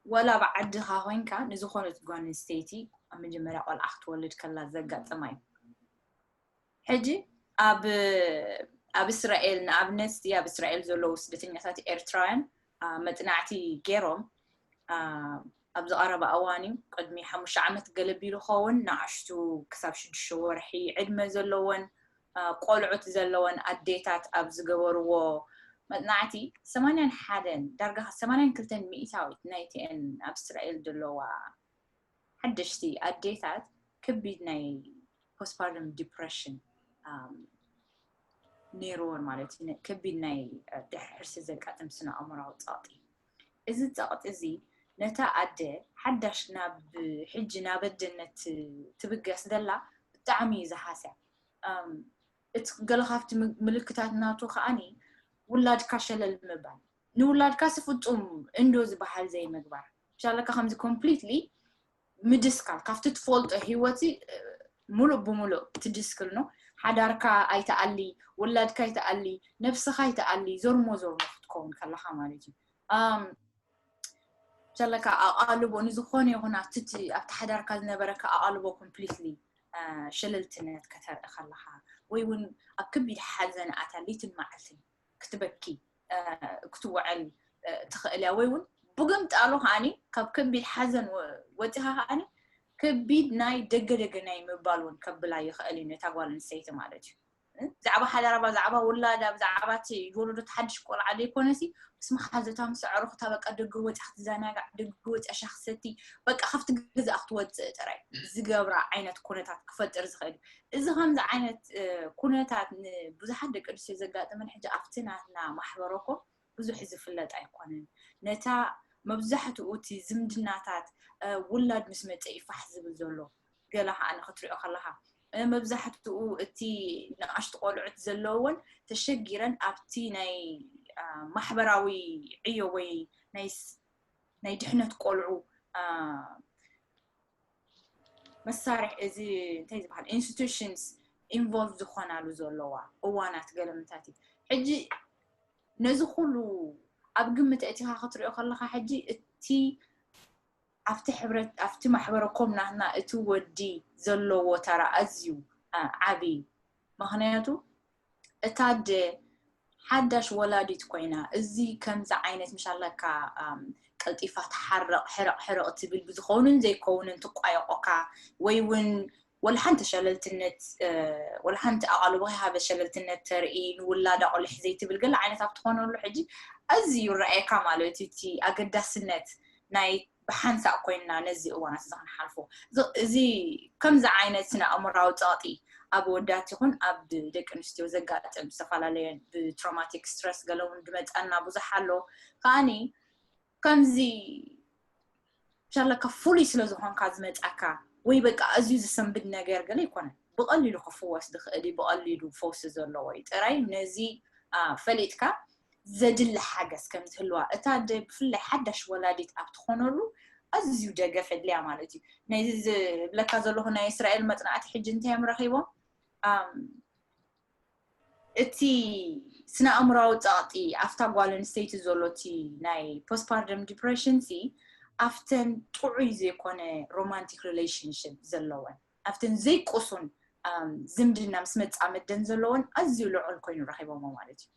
ወላ ኣብ ዓድኻ ኮይንካ ንዝኾነት ጓል ኣንስተይቲ ኣብ መጀመርያ ቆልዓ ክትወልድ ከላ ዘጋጥማ እዩ። ሕጂ ኣብ ኣብ እስራኤል ንኣብነት ኣብ እስራኤል ዘለዉ ስደተኛታት ኤርትራውያን መጽናዕቲ ገይሮም ኣብ ዝቐረበ እዋን እዩ፣ ቅድሚ ሓሙሽተ ዓመት ገለ ቢሉ ኸውን፣ ንኣሽቱ ክሳብ ሽዱሽተ ወርሒ ዕድመ ዘለወን ቆልዑት ዘለወን ኣዴታት ኣብ ዝገበርዎ መጽናዕቲ ሰማንያን ሓደን ዳርጋ ሰማንያን ክልተን ሚእታዊት ናይቲአን ኣብ እስራኤል ዘለዋ ሓደሽቲ ኣዴታት ከቢድ ናይ ፖስትፓርተም ዲፕሬሽን ነይርዎን ማለት እዩ። ከቢድ ናይ ድሕሪ ሕርሲ ዘጋጥም ስነ ኣእምራዊ ጸቕጢ። እዚ ጸቕጢ እዚ ነታ ኣደ ሓዳሽ ናብ ሕጂ ናብ ኣደነት ትብገስ ዘላ ብጣዕሚ እዩ ዝሃስያ። እቲ ገለ ካብቲ ምልክታት ናቱ ከዓኒ ውላድካ ሸለል ምባል፣ ንውላድካ ሲ ፍጹም እንዶ ዝበሃል ዘይምግባር፣ ሻለካ ከምዚ ኮምፕሊትሊ ምድስካል ካብቲ ትፈልጦ ህይወት ሙሉእ ብሙሉእ ትድስክል ነው። ሓዳርካ ኣይተኣሊ፣ ውላድካ ኣይተኣሊ፣ ነብስኻ ኣይተኣሊ፣ ዞርሞ ዞርሞ ክትከውን ከለኻ ማለት እዩ። ሻለካ ኣቓልቦ ንዝኾነ ይኹን ኣብቲ ኣብቲ ሓዳርካ ዝነበረካ ኣቓልቦ ኮምፕሊትሊ ሸለልትነት ከተርኢ ከለኻ፣ ወይ እውን ኣብ ከቢድ ሓዘን ኣታ ለይትን መዓልትን ክትበኪ ክትውዕል ትኽእል እያ። ወይ እውን ብግምጣሉ ከዓኒ ካብ ከቢድ ሓዘን ወፂኻ ከዓኒ ከቢድ ናይ ደገ ደገ ናይ ምባል እውን ከብላ ይኽእል እዩ ነታ ጓል ኣንስተይቲ ማለት እዩ። ብዛዕባ ሓዳራ፣ ብዛዕባ ውላዳ፣ ብዛዕባ እቲ ወለዶ፣ ሓድሽ ቆልዓ ዘይኮነሲ ምስ መሓዘታ ምስ ኣዕሩኽታ በቃ ደገ ወፂኣ ክትዘናጋዕ፣ ደገ ወፂኣ ሻሂ ክትሰቲ፣ በቃ ካብቲ ገዛ ክትወፅእ ጥራይ ዝገብራ ዓይነት ኩነታት ክፈጥር ዝኽእል እዩ። እዚ ከምዚ ዓይነት ኩነታት ንብዙሓት ደቂ ኣንስትዮ ዘጋጥመን ሕጂ ኣብቲ ናትና ማሕበረ ኮም ብዙሕ ዝፍለጥ ኣይኮነን። ነታ መብዛሕትኡ እቲ ዝምድናታት ውላድ ምስ መፀ እዩ ፋሕ ዝብል ዘሎ። ገለ ከዓ ንክትሪኦ ከለካ መብዛሕትኡ እቲ ንኣሽቱ ቆልዑት ዘለወን ተሸጊረን ኣብቲ ናይ ማሕበራዊ ዕዮ ወይ ናይ ድሕነት ቆልዑ መሳርሒ፣ እዚ እንታይ ዝበሃል ኢንስቲቱሽንስ ኢንቮልቭ ዝኾናሉ ዘለዋ እዋናት ገለምታት እዩ። ሕጂ ነዚ ኩሉ ኣብ ግምት እቲኻ ክትሪኦ ከለካ ሕጂ እቲ ኣብቲ ሕብረት ኣብቲ ማሕበረ ኮም ናትና እቲ ወዲ ዘለዎ ተራ ኣዝዩ ዓብዪ። ምክንያቱ እታ ኣደ ሓዳሽ ወላዲት ኮይና እዚ ከምዚ ዓይነት ምሻለካ ቀልጢፋ ትሓርቕ ሕርቕ ሕርቕ ትብል ብዝኸውንን ዘይከውንን ትቋየቆካ ወይ እውን ወላ ሓንቲ ሸለልትነት ወላ ሓንቲ ኣቓልቦ ሃበ ሸለልትነት ተርኢ ንውላዳ ቆልሕ ዘይትብል ገለ ዓይነት ኣብ ትኾነሉ ሕጂ ኣዝዩ ይረኣየካ ማለት እዩ እቲ ኣገዳስነት ናይ ብሓንሳእ ኮይንና ነዚ እዋናት እዚ ክንሓልፎ። እዚ ከምዚ ዓይነት ስነ ኣእምራዊ ጸቕጢ ኣብ ወዳት ይኹን ኣብ ደቂ ኣንስትዮ ዘጋጥም ዝተፈላለየ ብትሮማቲክ ስትረስ ገለ እውን ዝመጸና ብዙሕ ኣሎ። ከዓኒ ከምዚ ሻለካ ፍሉይ ስለ ዝኾንካ ዝመጻካ ወይ በቃ ኣዝዩ ዝሰንብድ ነገር ገለ ኣይኮነን። ብቐሊሉ ክፍወስ ዝኽእል እዩ፣ ብቐሊሉ ፈውሲ ዘለዎ እዩ። ጥራይ ነዚ ፈሊጥካ ዘድሊ ሓገዝ ከም ዝህልዋ፣ እታ ኣደ ብፍላይ ሓዳሽ ወላዲት ኣብ ትኾነሉ ኣዝዩ ደገፍ የድልያ ማለት እዩ። ነዚ ዝብለካ ዘለኹ ናይ እስራኤል መጽናዕቲ ሕጂ እንታይ እዮም ረኺቦም? እቲ ስነ ኣእምራዊ ጸቕጢ ኣብታ ጓል ኣንስተይቲ ዘሎ እቲ ናይ ፖስትፓርተም ዲፕሬሽን ሲ ኣብተን ጥዑይ ዘይኮነ ሮማንቲክ ሪሌሽንሽፕ ዘለወን ኣብተን ዘይቁሱን ዝምድና ምስ መጻምደን ዘለወን ኣዝዩ ልዑል ኮይኑ ረኺቦሞ ማለት እዩ።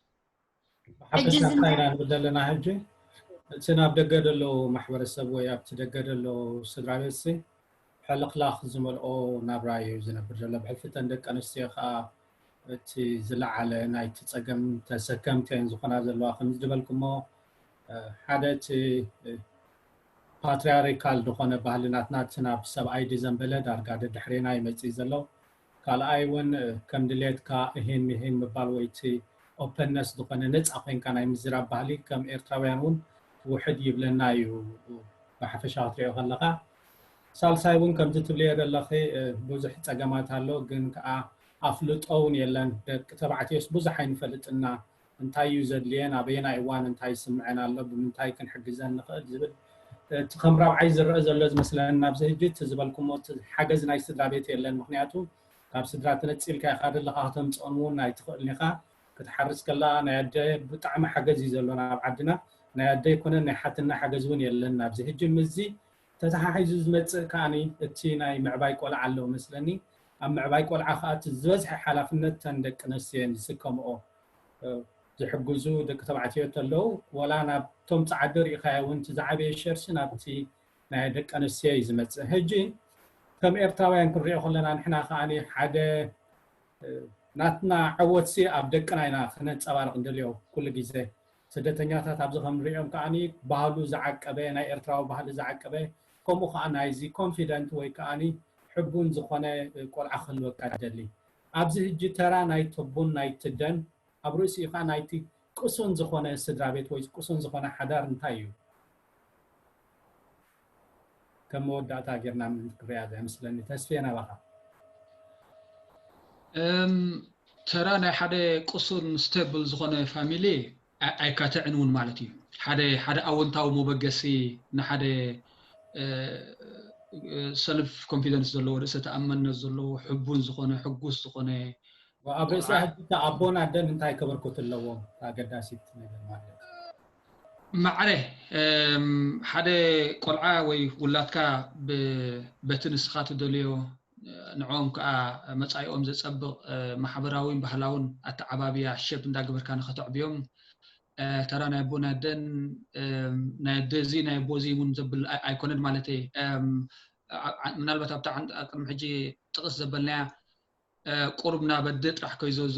ብሓፈሻ እንታይ ኢና ንብል ዘለና ሕጂ? እቲ ናብ ደገ ዘለዉ ማሕበረሰብ ወይ ኣብቲ ደገ ዘለዉ ስድራ ቤት ሲ ሕልኽላኽ ዝመልኦ ናብራ እዩ ዝነብር ዘሎ። ብሕልፊ እተን ደቂ ኣንስትዮ ከዓ እቲ ዝለዓለ ናይቲ ፀገም ተሰከምቲ እየን ዝኾና ዘለዋ። ከምዚ ዝበልኩሞ ሓደ እቲ ፓትሪያርካል ዝኾነ ባህሊ ናትና እቲ ናብ ሰብኣይ ድዘንበለ ዳርጋ ደድሕሬና ይመፅእ ዘሎ። ካልኣይ እውን ከም ድሌትካ እሂን ምሂን ምባል ወይ እቲ ኦፐንነስ ዝኾነ ነፃ ኮይንካ ናይ ምዝራብ ባህሊ ከም ኤርትራውያን እውን ውሕድ ይብለና እዩ ብሓፈሻ ክትሪኦ ከለካ። ሳልሳይ እውን ከምዚ ትብልዮ ዘለኺ ብዙሕ ፀገማት ኣሎ፣ ግን ከዓ ኣፍልጦ እውን የለን። ደቂ ተባዕትዮስ ብዙሕ ኣይንፈልጥና፣ እንታይ እዩ ዘድልየን፣ ኣበየናይ እዋን እንታይ ይስምዐን ኣሎ፣ ብምንታይ ክንሕግዘን ንኽእል ዝብል እቲ ከም ራብዓይ ዝረአ ዘሎ ዝመስለኒ ኣብዚ ሕጂ እቲ ዝበልኩሞ እቲ ሓገዝ ናይ ስድራ ቤት የለን። ምክንያቱ ካብ ስድራ ተነፂልካ ኢኻ ደለኻ ከተምፅኦን እውን ኣይትኽእልን ኢኻ። ክትሓርስ ከላ ናይ ኣደ ብጣዕሚ ሓገዝ እዩ ዘሎ ናብ ዓድና። ናይ ኣደ ኣይኮነን ናይ ሓትና ሓገዝ እውን የለን ኣብዚ ሕጂ። ምስዚ ተተሓሒዙ ዝመፅእ ከዓኒ እቲ ናይ ምዕባይ ቆልዓ ኣለዉ መስለኒ። ኣብ ምዕባይ ቆልዓ ከዓ እቲ ዝበዝሐ ሓላፍነት ተን ደቂ ኣንስትዮ እየን ዝስከምኦ። ዝሕግዙ ደቂ ተባዕትዮ ተለዉ ወላ ናብቶም ፃዓዱ ርኢኻዮ እውን እቲ ዝዓበየ ሸርሲ ናብቲ ናይ ደቂ ኣንስትዮ እዩ ዝመፅእ። ሕጂ ከም ኤርትራውያን ክንሪኦ ከለና ንሕና ከዓኒ ሓደ ናትና ዓወትሲ ኣብ ደቅና ኢና ክነንፀባርቕ እንደልዮ ኩሉ ግዜ። ስደተኛታት ኣብዚ ከም ንሪኦም ከዓኒ ባህሉ ዝዓቀበ ናይ ኤርትራዊ ባህሊ ዝዓቀበ ከምኡ ከዓ ናይዚ ኮንፊደንት ወይ ከዓኒ ሕቡን ዝኾነ ቆልዓ ክህልወካ ደሊ። ኣብዚ ሕጂ ተራ ናይ ተቦን ናይ ትደን ኣብ ርእሲኡ ከዓ ናይቲ ቅሱን ዝኾነ ስድራ ቤት ወይ ቅሱን ዝኾነ ሓዳር እንታይ እዩ? ከም መወዳእታ ጌርና ክንሪኣ ዘመስለኒ። ተስፌ ናባኻ። ተራ ናይ ሓደ ቅሱን ስቴብል ዝኾነ ፋሚሊ ኣይካትዕን እውን ማለት እዩ። ሓደ ሓደ ኣወንታዊ መበገሲ ንሓደ ሰልፍ ኮንፊደንስ ዘለዎ፣ ርእሰ ተኣማንነት ዘለዎ፣ ሕቡን ዝኾነ፣ ሕጉስ ዝኾነ ኣብ ርእሲ ኣቦን ኣደን እንታይ ከበርክቱ ኣለዎም? ኣገዳሲት ነገር ማለት ማዕረ ሓደ ቆልዓ ወይ ውላድካ በቲ ንስኻ ትደልዮ ንዕኦም ከዓ መፃኢኦም ዘፀብቕ ማሕበራዊን ባህላውን ኣተዓባብያ ሸፕ እንዳገበርካ ንኸተዕብዮም ተራ ናይ ኣቦን ኣደን ናይ ኣደዚ ናይ ኣቦዚ እውን ዘብል ኣይኮነን ማለተይ። ምናልባት ኣብታ ቅድሚ ሕጂ ጥቕስ ዘበልናያ ቁሩብ ናብ ኣደ ጥራሕ ከይዘዙ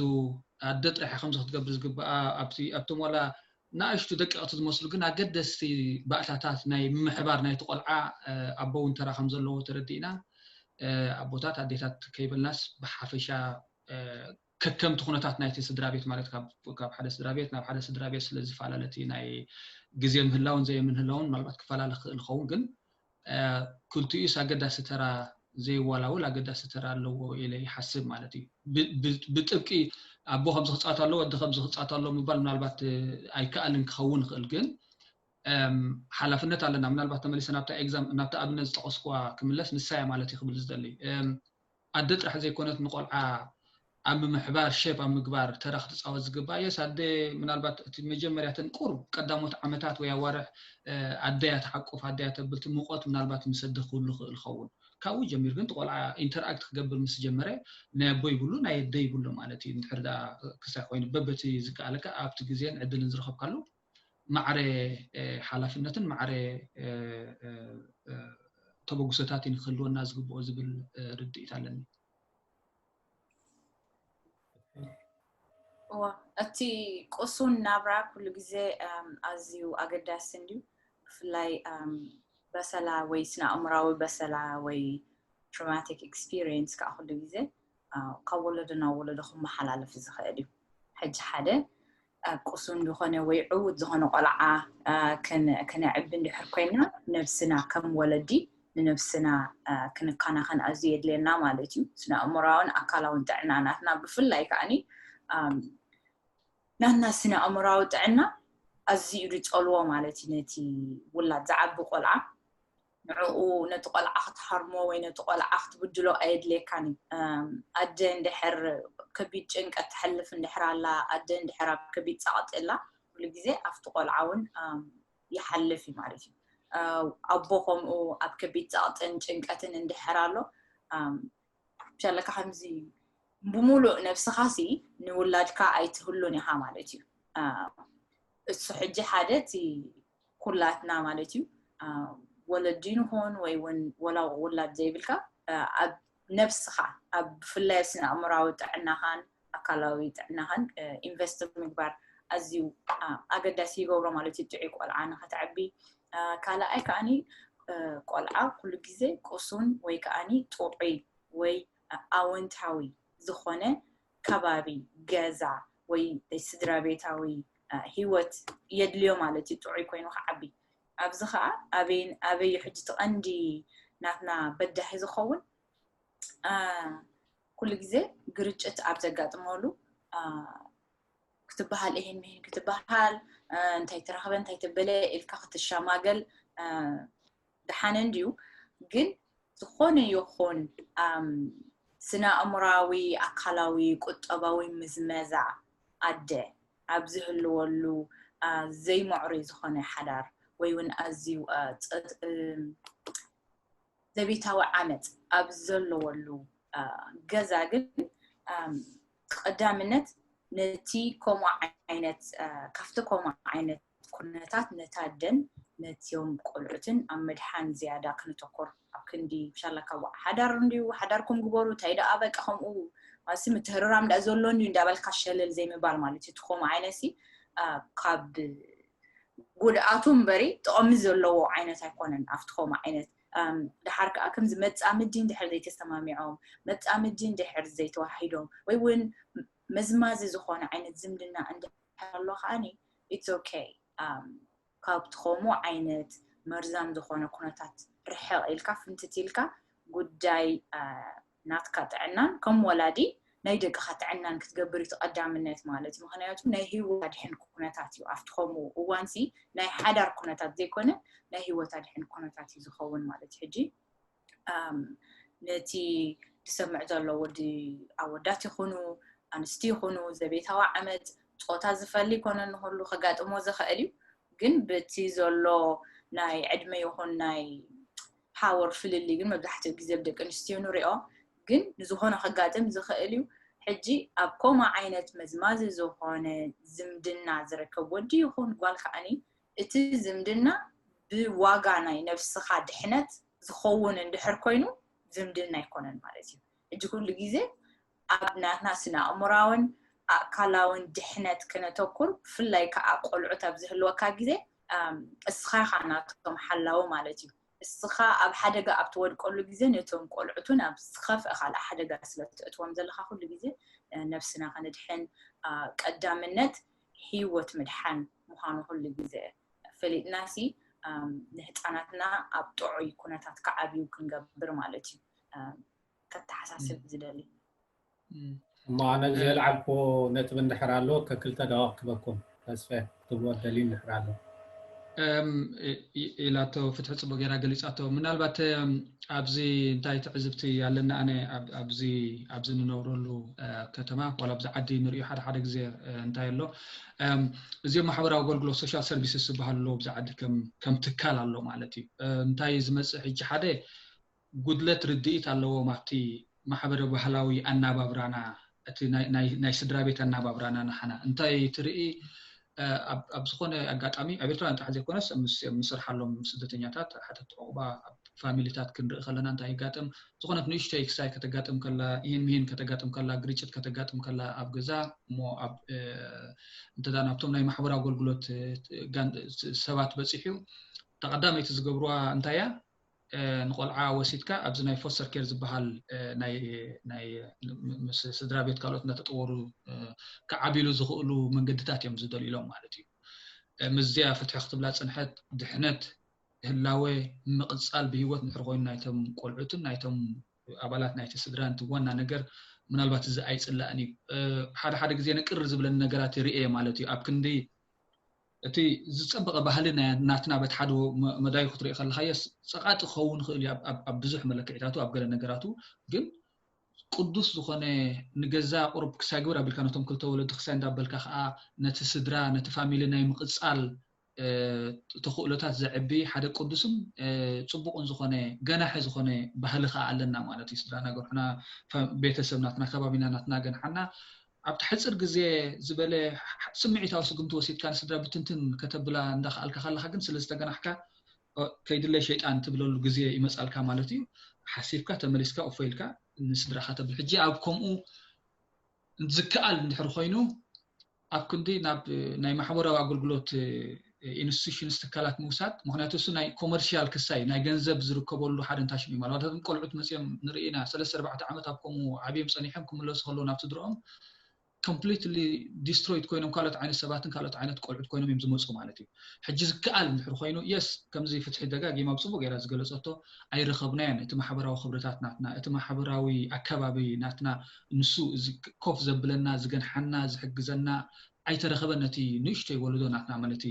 ኣደ ጥራሕ ከምዚ ክትገብር ዝግበኣ ኣብቶም ዋላ ንኣሽቱ ደቀቕቲ ዝመስሉ ግን ኣገደስቲ ባእታታት ናይ ምምሕባር ናይቲ ቆልዓ ኣቦ እውን ተራ ከም ዘለዎ ተረዲእና ኣቦታት ኣዴታት ከይበልናስ ብሓፈሻ ከከምቲ ኩነታት ናይቲ ስድራ ቤት ማለት ካብ ሓደ ስድራ ቤት ናብ ሓደ ስድራ ቤት ስለ ዝፈላለ እቲ ናይ ግዜ ምህላውን ዘይምህላውን ምናልባት ክፈላለ ክኽእል ይኸውን ግን ክልቲኡስ ኣገዳሲ ተራ ዘይዋላውል ኣገዳሲ ተራ ኣለዎ ኢለ ይሓስብ ማለት እዩ። ብጥብቂ ኣቦ ከምዚ ክፃወት ኣለዎ ወዲ ከምዚ ክፃወት ኣለዎ ምባል ምናልባት ኣይከኣልን ክኸውን ይኽእል ግን ሓላፍነት ኣለና። ምናልባት ተመሊሰ ናብታ ኤግዛም ናብታ ኣብነት ዝጠቐስኩዋ ክምለስ ንሳ እያ ማለት እዩ ክብል ዝደሊ። ኣደ ጥራሕ ዘይኮነት ንቆልዓ ኣብ ምምሕባር ሸፕ ኣብ ምግባር ተራ ክትፃወት ዝግባእ የስ ኣደ ምናልባት እቲ መጀመርያተን ቁሩብ ቀዳሞት ዓመታት ወይ ኣዋርሕ ኣደያ ትሓቁፍ ኣደያ ተብል እቲ ሙቐት ምናልባት ምስ ኣደ ክህሉ ይኽእል ይኸውን ካብኡ ጀሚሩ ግን ቆልዓ ኢንተርኣክት ክገብር ምስ ጀመረ ናይ ኣቦ ይብሉ ናይ ኣደ ይብሉ ማለት እዩ እንድሕር ክሳይ ኮይኑ በበቲ ዝከኣለካ ኣብቲ ግዜን ዕድልን ዝረኸብካሉ ማዕረ ሓላፍነትን ማዕረ ተበግሶታትን ክህልወና ዝግብኦ ዝብል ርድኢት ኣለኒ። እዋ እቲ ቅሱን ናብራ ኩሉ ግዜ ኣዝዩ ኣገዳሲ እንድዩ። ብፍላይ በሰላ ወይ ስነ ኣእምራዊ በሰላ ወይ ትራማቲክ ኤክስፒሪየንስ ከዓ ኩሉ ግዜ ካብ ወለዶ ናብ ወለዶ ክመሓላለፍ ዝኽእል እዩ። ሕጂ ሓደ ቁሱን ዝኾነ ወይ ዕውት ዝኾነ ቆልዓ ከነዕቢ እንድሕር ኮይና፣ ነብስና ከም ወለዲ ንነብስና ክንከናኸን ኣዝዩ የድልየና ማለት እዩ። ስነ ኣእምራውን ኣካላውን ጥዕና ናትና ብፍላይ ከዓኒ ናትና ስነ ኣእምራዊ ጥዕና ኣዝዩ እዩ ዝፀልዎ ማለት እዩ። ነቲ ውላድ ዝዓቢ ቆልዓ ንዕኡ ነቲ ቆልዓ ክትሃርሞ ወይ ነቲ ቆልዓ ክትብድሎ ኣየድልየካን እዩ። ኣደ እንድሕር ከቢድ ጭንቀት ትሐልፍ እንድሕር ኣላ፣ ኣደ እንድሕር ኣብ ከቢድ ፃቕጢ ኣላ፣ ኩሉ ግዜ ኣብቲ ቆልዓ እውን ይሓልፍ እዩ ማለት እዩ። ኣቦ ከምኡ ኣብ ከቢድ ፃቕጥን ጭንቀትን እንድሕር ኣሎ፣ ብሻለካ ከምዚ ብሙሉእ ነብስኻሲ ንውላድካ ኣይትህሉን ኢኻ ማለት እዩ። እሱ ሕጂ ሓደ እቲ ኩላትና ማለት እዩ፣ ወለዲ ንኾን ወይ እውን ወላ ውላድ ዘይብልካ፣ ኣብ ነብስኻ፣ ኣብ ብፍላይ ኣብ ስነ ኣእምራዊ ጥዕናኻን ኣካላዊ ጥዕናኻን ኢንቨስት ምግባር ኣዝዩ ኣገዳሲ ይገብሮ ማለት እዩ። ጥዑይ ቆልዓ ንኸትዕቢ። ካልኣይ ከዓኒ ቆልዓ ኩሉ ግዜ ቁሱን ወይ ከዓኒ ጥዑይ ወይ ኣወንታዊ ዝኾነ ከባቢ፣ ገዛ ወይ ስድራ ቤታዊ ህይወት የድልዮ ማለት እዩ፣ ጥዑይ ኮይኑ ክዓቢ። ኣብዚ ከዓ ኣበይ ኣበይ ሕጂ ትቐንዲ ናትና በዳሂ ዝኸውን ኩሉ ግዜ ግርጭት ኣብ ዘጋጥመሉ ክትበሃል፣ ይሄን ምሂን ክትበሃል፣ እንታይ ትረኽበ እንታይ ትበለ ኢልካ ክትሸማገል ደሓነ እንድዩ። ግን ዝኾነ ይኹን ስነ ኣእምራዊ፣ ኣካላዊ፣ ቁጠባዊ ምዝመዛ ኣደ ኣብ ዝህልወሉ ዘይምዕሩይ ዝኾነ ሓዳር ወይ እውን ኣዝዩ ዘቤታዊ ዓመፅ ኣብ ዘለወሉ ገዛ ግን ቀዳምነት ነቲ ከምኡ ዓይነት ካብቲ ከምኡ ዓይነት ኩነታት ነታ ኣደን ነቲኦም ቆልዑትን ኣብ ምድሓን ዝያዳ ክነተኩር ኣብ ክንዲ ብሻላ ካብ ሓዳር እንድዩ ሓዳርኩም ግበሩ እንታይ ደኣ በቃ ከምኡ ማለት ምትህርራም ደኣ ዘሎ እንድዩ እንዳበልካ ሸለል ዘይምባል ማለት እዩ። እቲ ከምኡ ዓይነት ሲ ካብ ጉድኣቱ እምበሪ ጥቕሚ ዘለዎ ዓይነት ኣይኮነን። ኣብቲ ከምኡ ዓይነት ድሓር ከዓ ከምዚ መፃምዲ እንድሕር ዘይተሰማሚዖም መፃምዲ እንድሕር ዘይተዋሂዶም ወይ እውን መዝማዚ ዝኾነ ዓይነት ዝምድና እንድሕር ኣሎ ከዓኒ it's okay። ካብ ትኾሙ ዓይነት መርዛም ዝኾነ ኩነታት ርሕቕ ኢልካ ፍንትት ኢልካ ጉዳይ ናትካ ጥዕናን ከም ወላዲ ናይ ደቅኻ ጥዕናን ክትገብር እዩ ቀዳምነት ማለት እዩ። ምክንያቱ ናይ ህይወት ኣድሕን ኩነታት እዩ። ኣብቲ ከምኡ እዋንሲ ናይ ሓዳር ኩነታት ዘይኮነ ናይ ህይወት ኣድሕን ኩነታት እዩ ዝኸውን ማለት እዩ። ሕጂ ነቲ ዝሰምዕ ዘሎ ወዲ ኣወዳት ይኹኑ ኣንስቲ ይኹኑ ዘቤታዊ ዓመፅ ፆታ ዝፈሊ ይኮነ ንኩሉ ከጋጥሞ ዝኽእል እዩ። ግን በቲ ዘሎ ናይ ዕድመ ይኹን ናይ ፓወር ፍልልይ ግን መብዛሕትኡ ግዜ ብደቂ ኣንስትዮ ንሪኦ። ግን ንዝኾነ ከጋጥም ዝኽእል እዩ። ሕጂ ኣብ ከምኡ ዓይነት መዝማዚ ዝኾነ ዝምድና ዝርከብ ወዲ ይኹን ጓል ከዓኒ እቲ ዝምድና ብዋጋ ናይ ነብስኻ ድሕነት ዝኸውን እንድሕር ኮይኑ ዝምድና ኣይኮነን ማለት እዩ። ሕጂ ኩሉ ግዜ ኣብ ናትና ስነ ኣእምራውን ኣካላውን ድሕነት ክነተኩር ብፍላይ ከዓ ቆልዑት ኣብ ዝህልወካ ግዜ እስኻ ኢኻ ናቶም ሓላዊ ማለት እዩ። እስኻ ኣብ ሓደጋ ኣብ ትወድቀሉ ግዜ ነቶም ቆልዑትን ኣብ ዝኸፍአ ካልእ ሓደጋ ስለ ትእትዎም ዘለኻ ኩሉ ግዜ ነብስና ከነድሕን ቀዳምነት ህይወት ምድሓን ምዃኑ ኩሉ ግዜ ፈሊጥናሲ ንህፃናትና ኣብ ጥዑይ ኩነታት ክዓብዩ ክንገብር ማለት እዩ። ከተሓሳስብ ዝደሊ እሞ ኣነ ዘልዓልኩ ነጥቢ እንድሕር ኣሎ ከክልተ ደቂቕ ክበኩም ተስፈ ክትብልዎ ደልዩ እንድሕር ኣሎ ኢላቶ ፍትሒ ፅቡቅ ገይራ ገሊፃቶ። ምናልባት ኣብዚ እንታይ ትዕዝብቲ ኣለና ኣነ ኣብዚ ንነብረሉ ከተማ ዋላ ኣብዚ ዓዲ ንሪኦ ሓደ ሓደ ግዜ እንታይ ኣሎ እዚኦም ማሕበራዊ ኣገልግሎት ሶሻል ሰርቪስስ ዝበሃሉ ኣሎ ኣብዚ ዓዲ ከም ትካል ኣሎ ማለት እዩ። እንታይ ዝመፅእ ሕጂ ሓደ ጉድለት ርድኢት ኣለዎም ኣብቲ ማሕበረ ባህላዊ ኣናባብራና እቲ ናይ ስድራ ቤት ኣናባብራና ንሓና እንታይ ትርኢ ኣብ ዝኾነ ኣጋጣሚ ኣብ ኤርትራውያን ጥራሕ ዘይኮነስ ምስርሓሎም ስደተኛታት ሓተት ዕቑባ ኣብ ፋሚሊታት ክንርኢ ከለና እንታይ ይጋጥም ዝኾነት ንእሽተይ ክሳይ ከተጋጥም ከላ ይህን ምሂን ከተጋጥም ከላ ግርጭት ከተጋጥም ከላ ኣብ ገዛ እሞ ኣብ እንተ ናብቶም ናይ ማሕበራዊ ኣገልግሎት ሰባት በፂሑ ተቐዳመይቲ ዝገብርዋ እንታይ እያ ንቆልዓ ወሲድካ ኣብዚ ናይ ፎስተር ኬር ዝበሃል ናይ ናይ ምስ ስድራ ቤት ካልኦት እናተጠወሩ ክዓብሉ ዝኽእሉ መንገድታት እዮም ዝደልዩ ኢሎም ማለት እዩ። ምስዚኣ ፍትሒ ክትብላ ፅንሐት ድሕነት ህላወ ምቕፃል ብህይወት ንድሕር ኮይኑ ናይቶም ቆልዑትን ናይቶም ኣባላት ናይቲ ስድራን እቲ ዋና ነገር ምናልባት እዚ ኣይፅላእን እዩ። ሓደ ሓደ ግዜ ንቅር ዝብለኒ ነገራት ይርእየ ማለት እዩ። ኣብ ክንዲ እቲ ዝፀበቐ ባህሊ ናትና በቲ ሓደ መዳዩ ክትርኢ ከለካዮ ፀቃጢ ክኸውን ይኽእል እዩ ኣብ ብዙሕ መለክዒታቱ ኣብ ገለ ነገራቱ። ግን ቅዱስ ዝኾነ ንገዛ ቁሩብ ክሳይ ግበር ኣቢልካ ነቶም ክልተ ወለዲ ክሳይ እንዳበልካ ከዓ ነቲ ስድራ ነቲ ፋሚሊ ናይ ምቕፃል ተኽእሎታት ዘዕቢ ሓደ ቅዱስን ፅቡቕን ዝኾነ ገናሒ ዝኾነ ባህሊ ከዓ ኣለና ማለት እዩ። ስድራና ገርሑና ቤተሰብ ናትና ከባቢና ናትና ገንሓና ኣብቲ ሕፅር ግዜ ዝበለ ስምዒታዊ ስጉምቲ ወሲድካ ንስድራ ብትንትን ከተብላ እንዳኸኣልካ ከለካ ግን ስለዝተገናሕካ ከይድለይ ሸይጣን ትብለሉ ግዜ ይመፃልካ ማለት እዩ። ሓሲብካ ተመሊስካ እፎ ኢልካ ንስድራካ ተብል። ሕጂ ኣብ ከምኡ ዝከኣል እንድሕር ኮይኑ ኣብ ክንዲ ናብ ናይ ማሕበራዊ ኣገልግሎት ኢንስቲቱሽንስ ትካላት ምውሳድ። ምክንያቱ እሱ ናይ ኮመርሽያል ክሳይ ናይ ገንዘብ ዝርከበሉ ሓደ እንታሽም እዩ። ማለት ቆልዑት መፅኦም ንርኢ ኢና ሰለስተ ኣርባዕተ ዓመት ኣብ ከምኡ ዓብዮም ፀኒሖም ክምለሱ ከለዉ ናብ ስድርኦም ኮምፕሊትሊ ዲስትሮይድ ኮይኖም ካልኦት ዓይነት ሰባትን ካልኦት ዓይነት ቆልዑት ኮይኖም እዮም ዝመፁ ማለት እዩ። ሕጂ ዝከኣል እንድሕር ኮይኑ የስ ከምዚ ፍትሒ ደጋጊማ ብፅቡቅ ገይራ ዝገለፀቶ ኣይረኸብናዮን። እቲ ማሕበራዊ ክብርታት ናትና እቲ ማሕበራዊ ኣከባቢ ናትና ንሱ ኮፍ ዘብለና ዝገንሓና ዝሕግዘና ኣይተረኸበን። ነቲ ንእሽተይ ወለዶ ናትና ማለት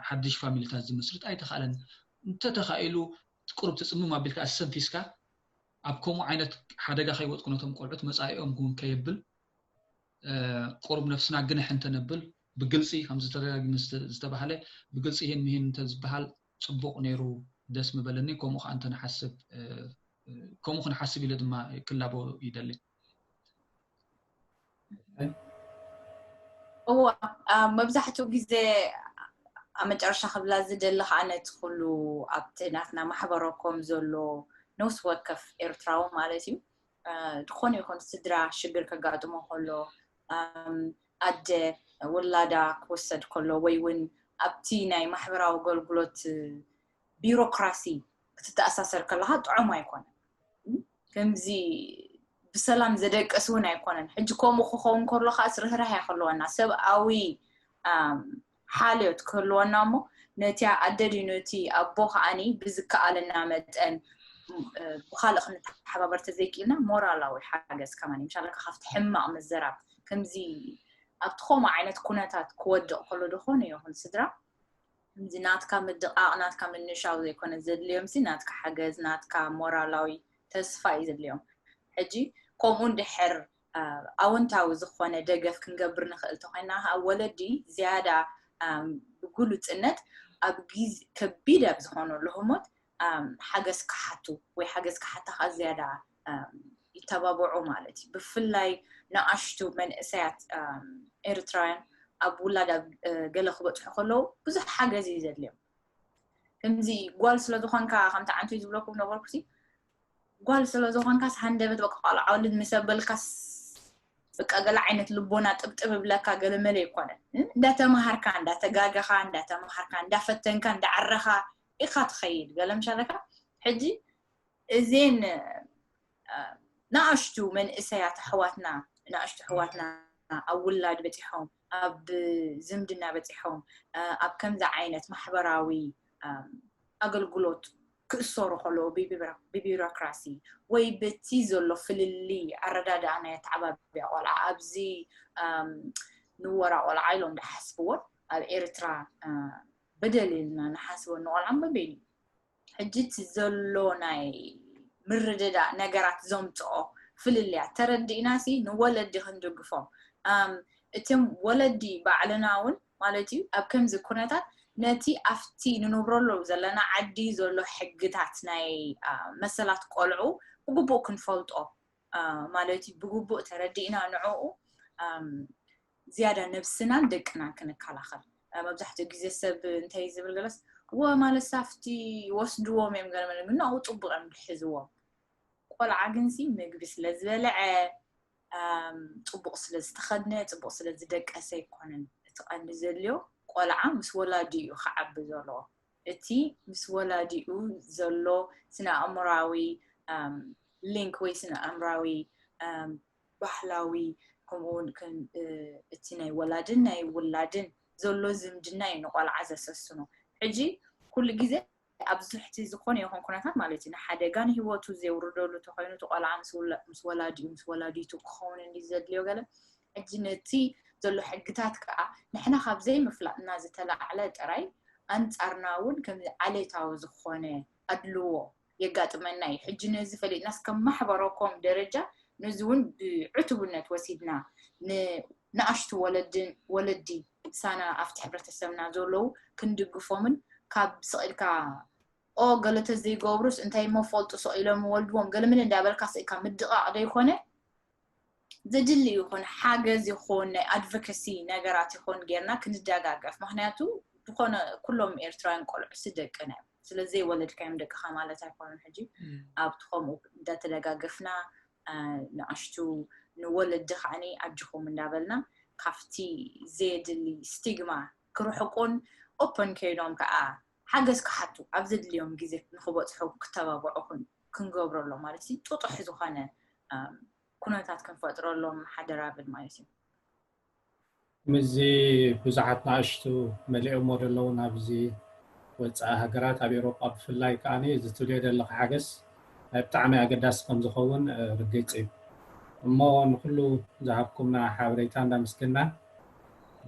ሓድሽ ፋሚሊታት ዝምስርት ኣይተኻለን። እንተተኻኢሉ ቁሩብ ትፅምም ኣቢልካ ኣሰንፊስካ ኣብ ከምኡ ዓይነት ሓደጋ ከይወጥቁ ነቶም ቆልዑት መፃኢኦም እውን ከየብል ቁሩብ ነፍስና ግንሕ እንተነብል ብግልፂ ከምዚ ተደጋጊሙ ዝተባሃለ ብግልፂ ይህን ምሂን እንተዝበሃል ፅቡቕ ነይሩ ደስ ምበለኒ። ከምኡ ከዓ እንተንሓስብ ከምኡ ክንሓስብ ኢለ ድማ ክላቦ ይደሊ። እዎ መብዛሕትኡ ግዜ ኣብ መጨረሻ ክብላ ዝደሊ ከዓ ነቲ ኩሉ ኣብቲ ናትና ማሕበረኮም ዘሎ ነውስ ወከፍ ኤርትራዊ ማለት እዩ ዝኾነ ይኹን ስድራ ሽግር ከጋጥሞ ከሎ ኣደ ውላዳ ክወሰድ ከሎ ወይ እውን ኣብቲ ናይ ማሕበራዊ ኣገልግሎት ቢሮክራሲ ክትተኣሳሰር ከለካ ጥዑም ኣይኮነን። ከምዚ ብሰላም ዘደቅስ እውን ኣይኮነን። ሕጂ ከምኡ ክኸውን ከሎ ከዓ ርህራሄ ክህልወና ሰብኣዊ ሓልዮት ክህልወና እሞ ነቲያ ኣደ ድዩ ነቲ ኣቦ ከዓኒ ብዝከኣለና መጠን ብካልእ ክንተሓባበር ተዘይክኢልና ሞራላዊ ሓገዝ ከማን ምሻለካ ካብቲ ሕማቕ ምዝራብ ከምዚ ኣብቲ ከምኡ ዓይነት ኩነታት ክወድቕ ከሎ ዝኾነ ይኹን ስድራ ከምዚ ናትካ ምድቓቕ ናትካ ምንሻው ዘይኮነ ዘድልዮም ሲ ናትካ ሓገዝ ናትካ ሞራላዊ ተስፋ እዩ ዘድልዮም። ሕጂ ከምኡ እንድሕር ኣወንታዊ ዝኾነ ደገፍ ክንገብር ንኽእል ተኮይና ከዓ ወለዲ ዝያዳ ብግሉፅነት ኣብ ግዜ ከቢድ ኣብ ዝኾነሉ ህሞት ሓገዝ ክሓቱ ወይ ሓገዝ ክሓታ ከዓ ዝያዳ ይተባብዑ ማለት እዩ። ብፍላይ ንኣሽቱ መንእሰያት ኤርትራውያን ኣብ ውላድ ኣብ ገለ ክበፅሑ ከለዉ ብዙሕ ሓገዝ እዩ ዘድልዮም። ከምዚ ጓል ስለ ዝኾንካ ከምቲ ዓንቱ ዝብለኩም ነበርኩ ጓል ስለ ዝኾንካስ ሃንደበት በቃ ቆልዓ ወልድ ምስ ኣበልካስ በቃ ገለ ዓይነት ልቦና ጥብጥብ ብለካ ገለ መለ ይኮነን። እንዳተማሃርካ እንዳተጋገኻ እንዳተማሃርካ እንዳፈተንካ እንዳዓረኻ ኢኻ ትኸይድ። ገለ ምሻለካ ሕጂ እዜን ንኣሽቱ መንእሰያት ኣሕዋትና ንኣሽቱ ኣሕዋትና ኣብ ውላድ በፂሖም ኣብ ዝምድና በፂሖም ኣብ ከምዚ ዓይነት ማሕበራዊ ኣገልግሎት ክእሰሩ ከለዉ ብቢሮክራሲ ወይ በቲ ዘሎ ፍልልይ ኣረዳድኣ ናይ ኣተዓባብያ ቆልዓ ኣብዚ ንወራ ቆልዓ ኢሎም ዝሓስብዎን ኣብ ኤርትራ በደል ኢልና ንሓስቦ ንቆልዓ በበይኑ ሕጂ እቲ ዘሎ ናይ ምርድዳእ ነገራት ዘምፅኦ ፍልልያት ተረዲእና ሲ ንወለዲ ክንድግፎም እቶም ወለዲ ባዕልና እውን ማለት እዩ ኣብ ከምዚ ኩነታት ነቲ ኣብቲ ንነብረሉ ዘለና ዓዲ ዘሎ ሕግታት ናይ መሰላት ቆልዑ ብግቡእ ክንፈልጦ ማለት እዩ ብግቡእ ተረዲእና ንዕኡ ዝያዳ ነብስናን ደቅናን ክንከላኸል መብዛሕትኡ ግዜ ሰብ እንታይ ዝብል ገለስ እወ ማለት ሳፍቲ ወስድዎም እዮም ገለ መለ ግን ኣብኡ ፅቡቅ እዮም ዝሕዝዎም ቆልዓ ግንሲ ምግቢ ስለ ዝበልዐ ፅቡቅ ስለ ዝተኸድነ ፅቡቅ ስለ ዝደቀሰ ኣይኮነን እቲ ቀንዲ ዘድልዮ ቆልዓ ምስ ወላዲ እዩ ክዓቢ ዘለዎ እቲ ምስ ወላዲኡ ዘሎ ስነ ኣእምራዊ ሊንክ ወይ ስነ ኣእምራዊ ባህላዊ ከምኡውን እቲ ናይ ወላድን ናይ ውላድን ዘሎ ዝምድና እዩ ንቆልዓ ዘሰስኖ። ሕጂ ኩሉ ግዜ ኣብ ዝሕቲ ዝኾነ ይኹን ኩነታት ማለት እዩ ንሓደጋ ንህይወቱ ዘውርደሉ ተኮይኑ እቲ ቆልዓ ምስ ወላዲኡ ምስ ወላዲቱ ክኸውን እንዲ ዘድልዮ ገለ ሕጂ ነቲ ዘሎ ሕግታት ከዓ ንሕና ካብ ዘይምፍላጥና ዝተላዕለ ጥራይ ኣንጻርና እውን ከም ዓሌታዊ ዝኾነ ኣድልዎ የጋጥመና እዩ። ሕጂ ነዚ ፈሊጥናስ ከም ማሕበረኮም ደረጃ ነዚ እውን ብዕቱብነት ወሲድና ንኣሽቱ ወለዲ ሳና ኣብቲ ሕብረተሰብና ዘለዉ ክንድግፎምን ካብ ስቕ ኢልካ ኦ ገለተ ዘይገብሩስ እንታይ መፈልጡ ስቕ ኢሎም ወልድዎም ገለምን እንዳበልካ ስእካ ምድቓቕ ዘይኮነ ዘድሊ ይኹን ሓገዝ ይኹን ናይ ኣድቮኬሲ ነገራት ይኹን ጌርና ክንደጋገፍ ምክንያቱ ዝኾነ ኩሎም ኤርትራውያን ቆልዑ ስደቅና እዮም ስለዘይ ወለድካዮም ደቅኻ ማለት ኣይኮኑን ሕጂ ኣብቲ ከምኡ እንዳተደጋገፍና ንኣሽቱ ንወለዲ ከዓኒ ኣጅኹም እንዳበልና ካብቲ ዘየድሊ ስቲግማ ክርሕቁን ኦፐን ኮይኖም ከዓ ሓገዝ ክሓቱ ኣብ ዘድልዮም ግዜ ንክበፅሑ ክተባብዑ ክንገብረሎም ማለት እዩ ጥጡሕ ዝኾነ ኩነታት ክንፈጥረሎም ሓደራ ብል ማለት እዩ። ምዚ ብዙሓት ንኣሽቱ መሊኦሞ ዘለዉ ናብዚ ወፃኢ ሃገራት ኣብ ኤውሮጳ ብፍላይ ከዓ እዚ ትብልዮ ዘለካ ሓገዝ ናይ ብጣዕሚ ኣገዳሲ ከም ዝኸውን ርግፅ እዩ። እሞ ንኩሉ ዝሃብኩምና ሓበሬታ እንዳመስገና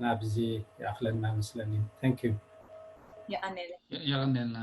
ናብዚ ይኣክለና መስለኒ። Thank you። የቀኔለ የቀኔልና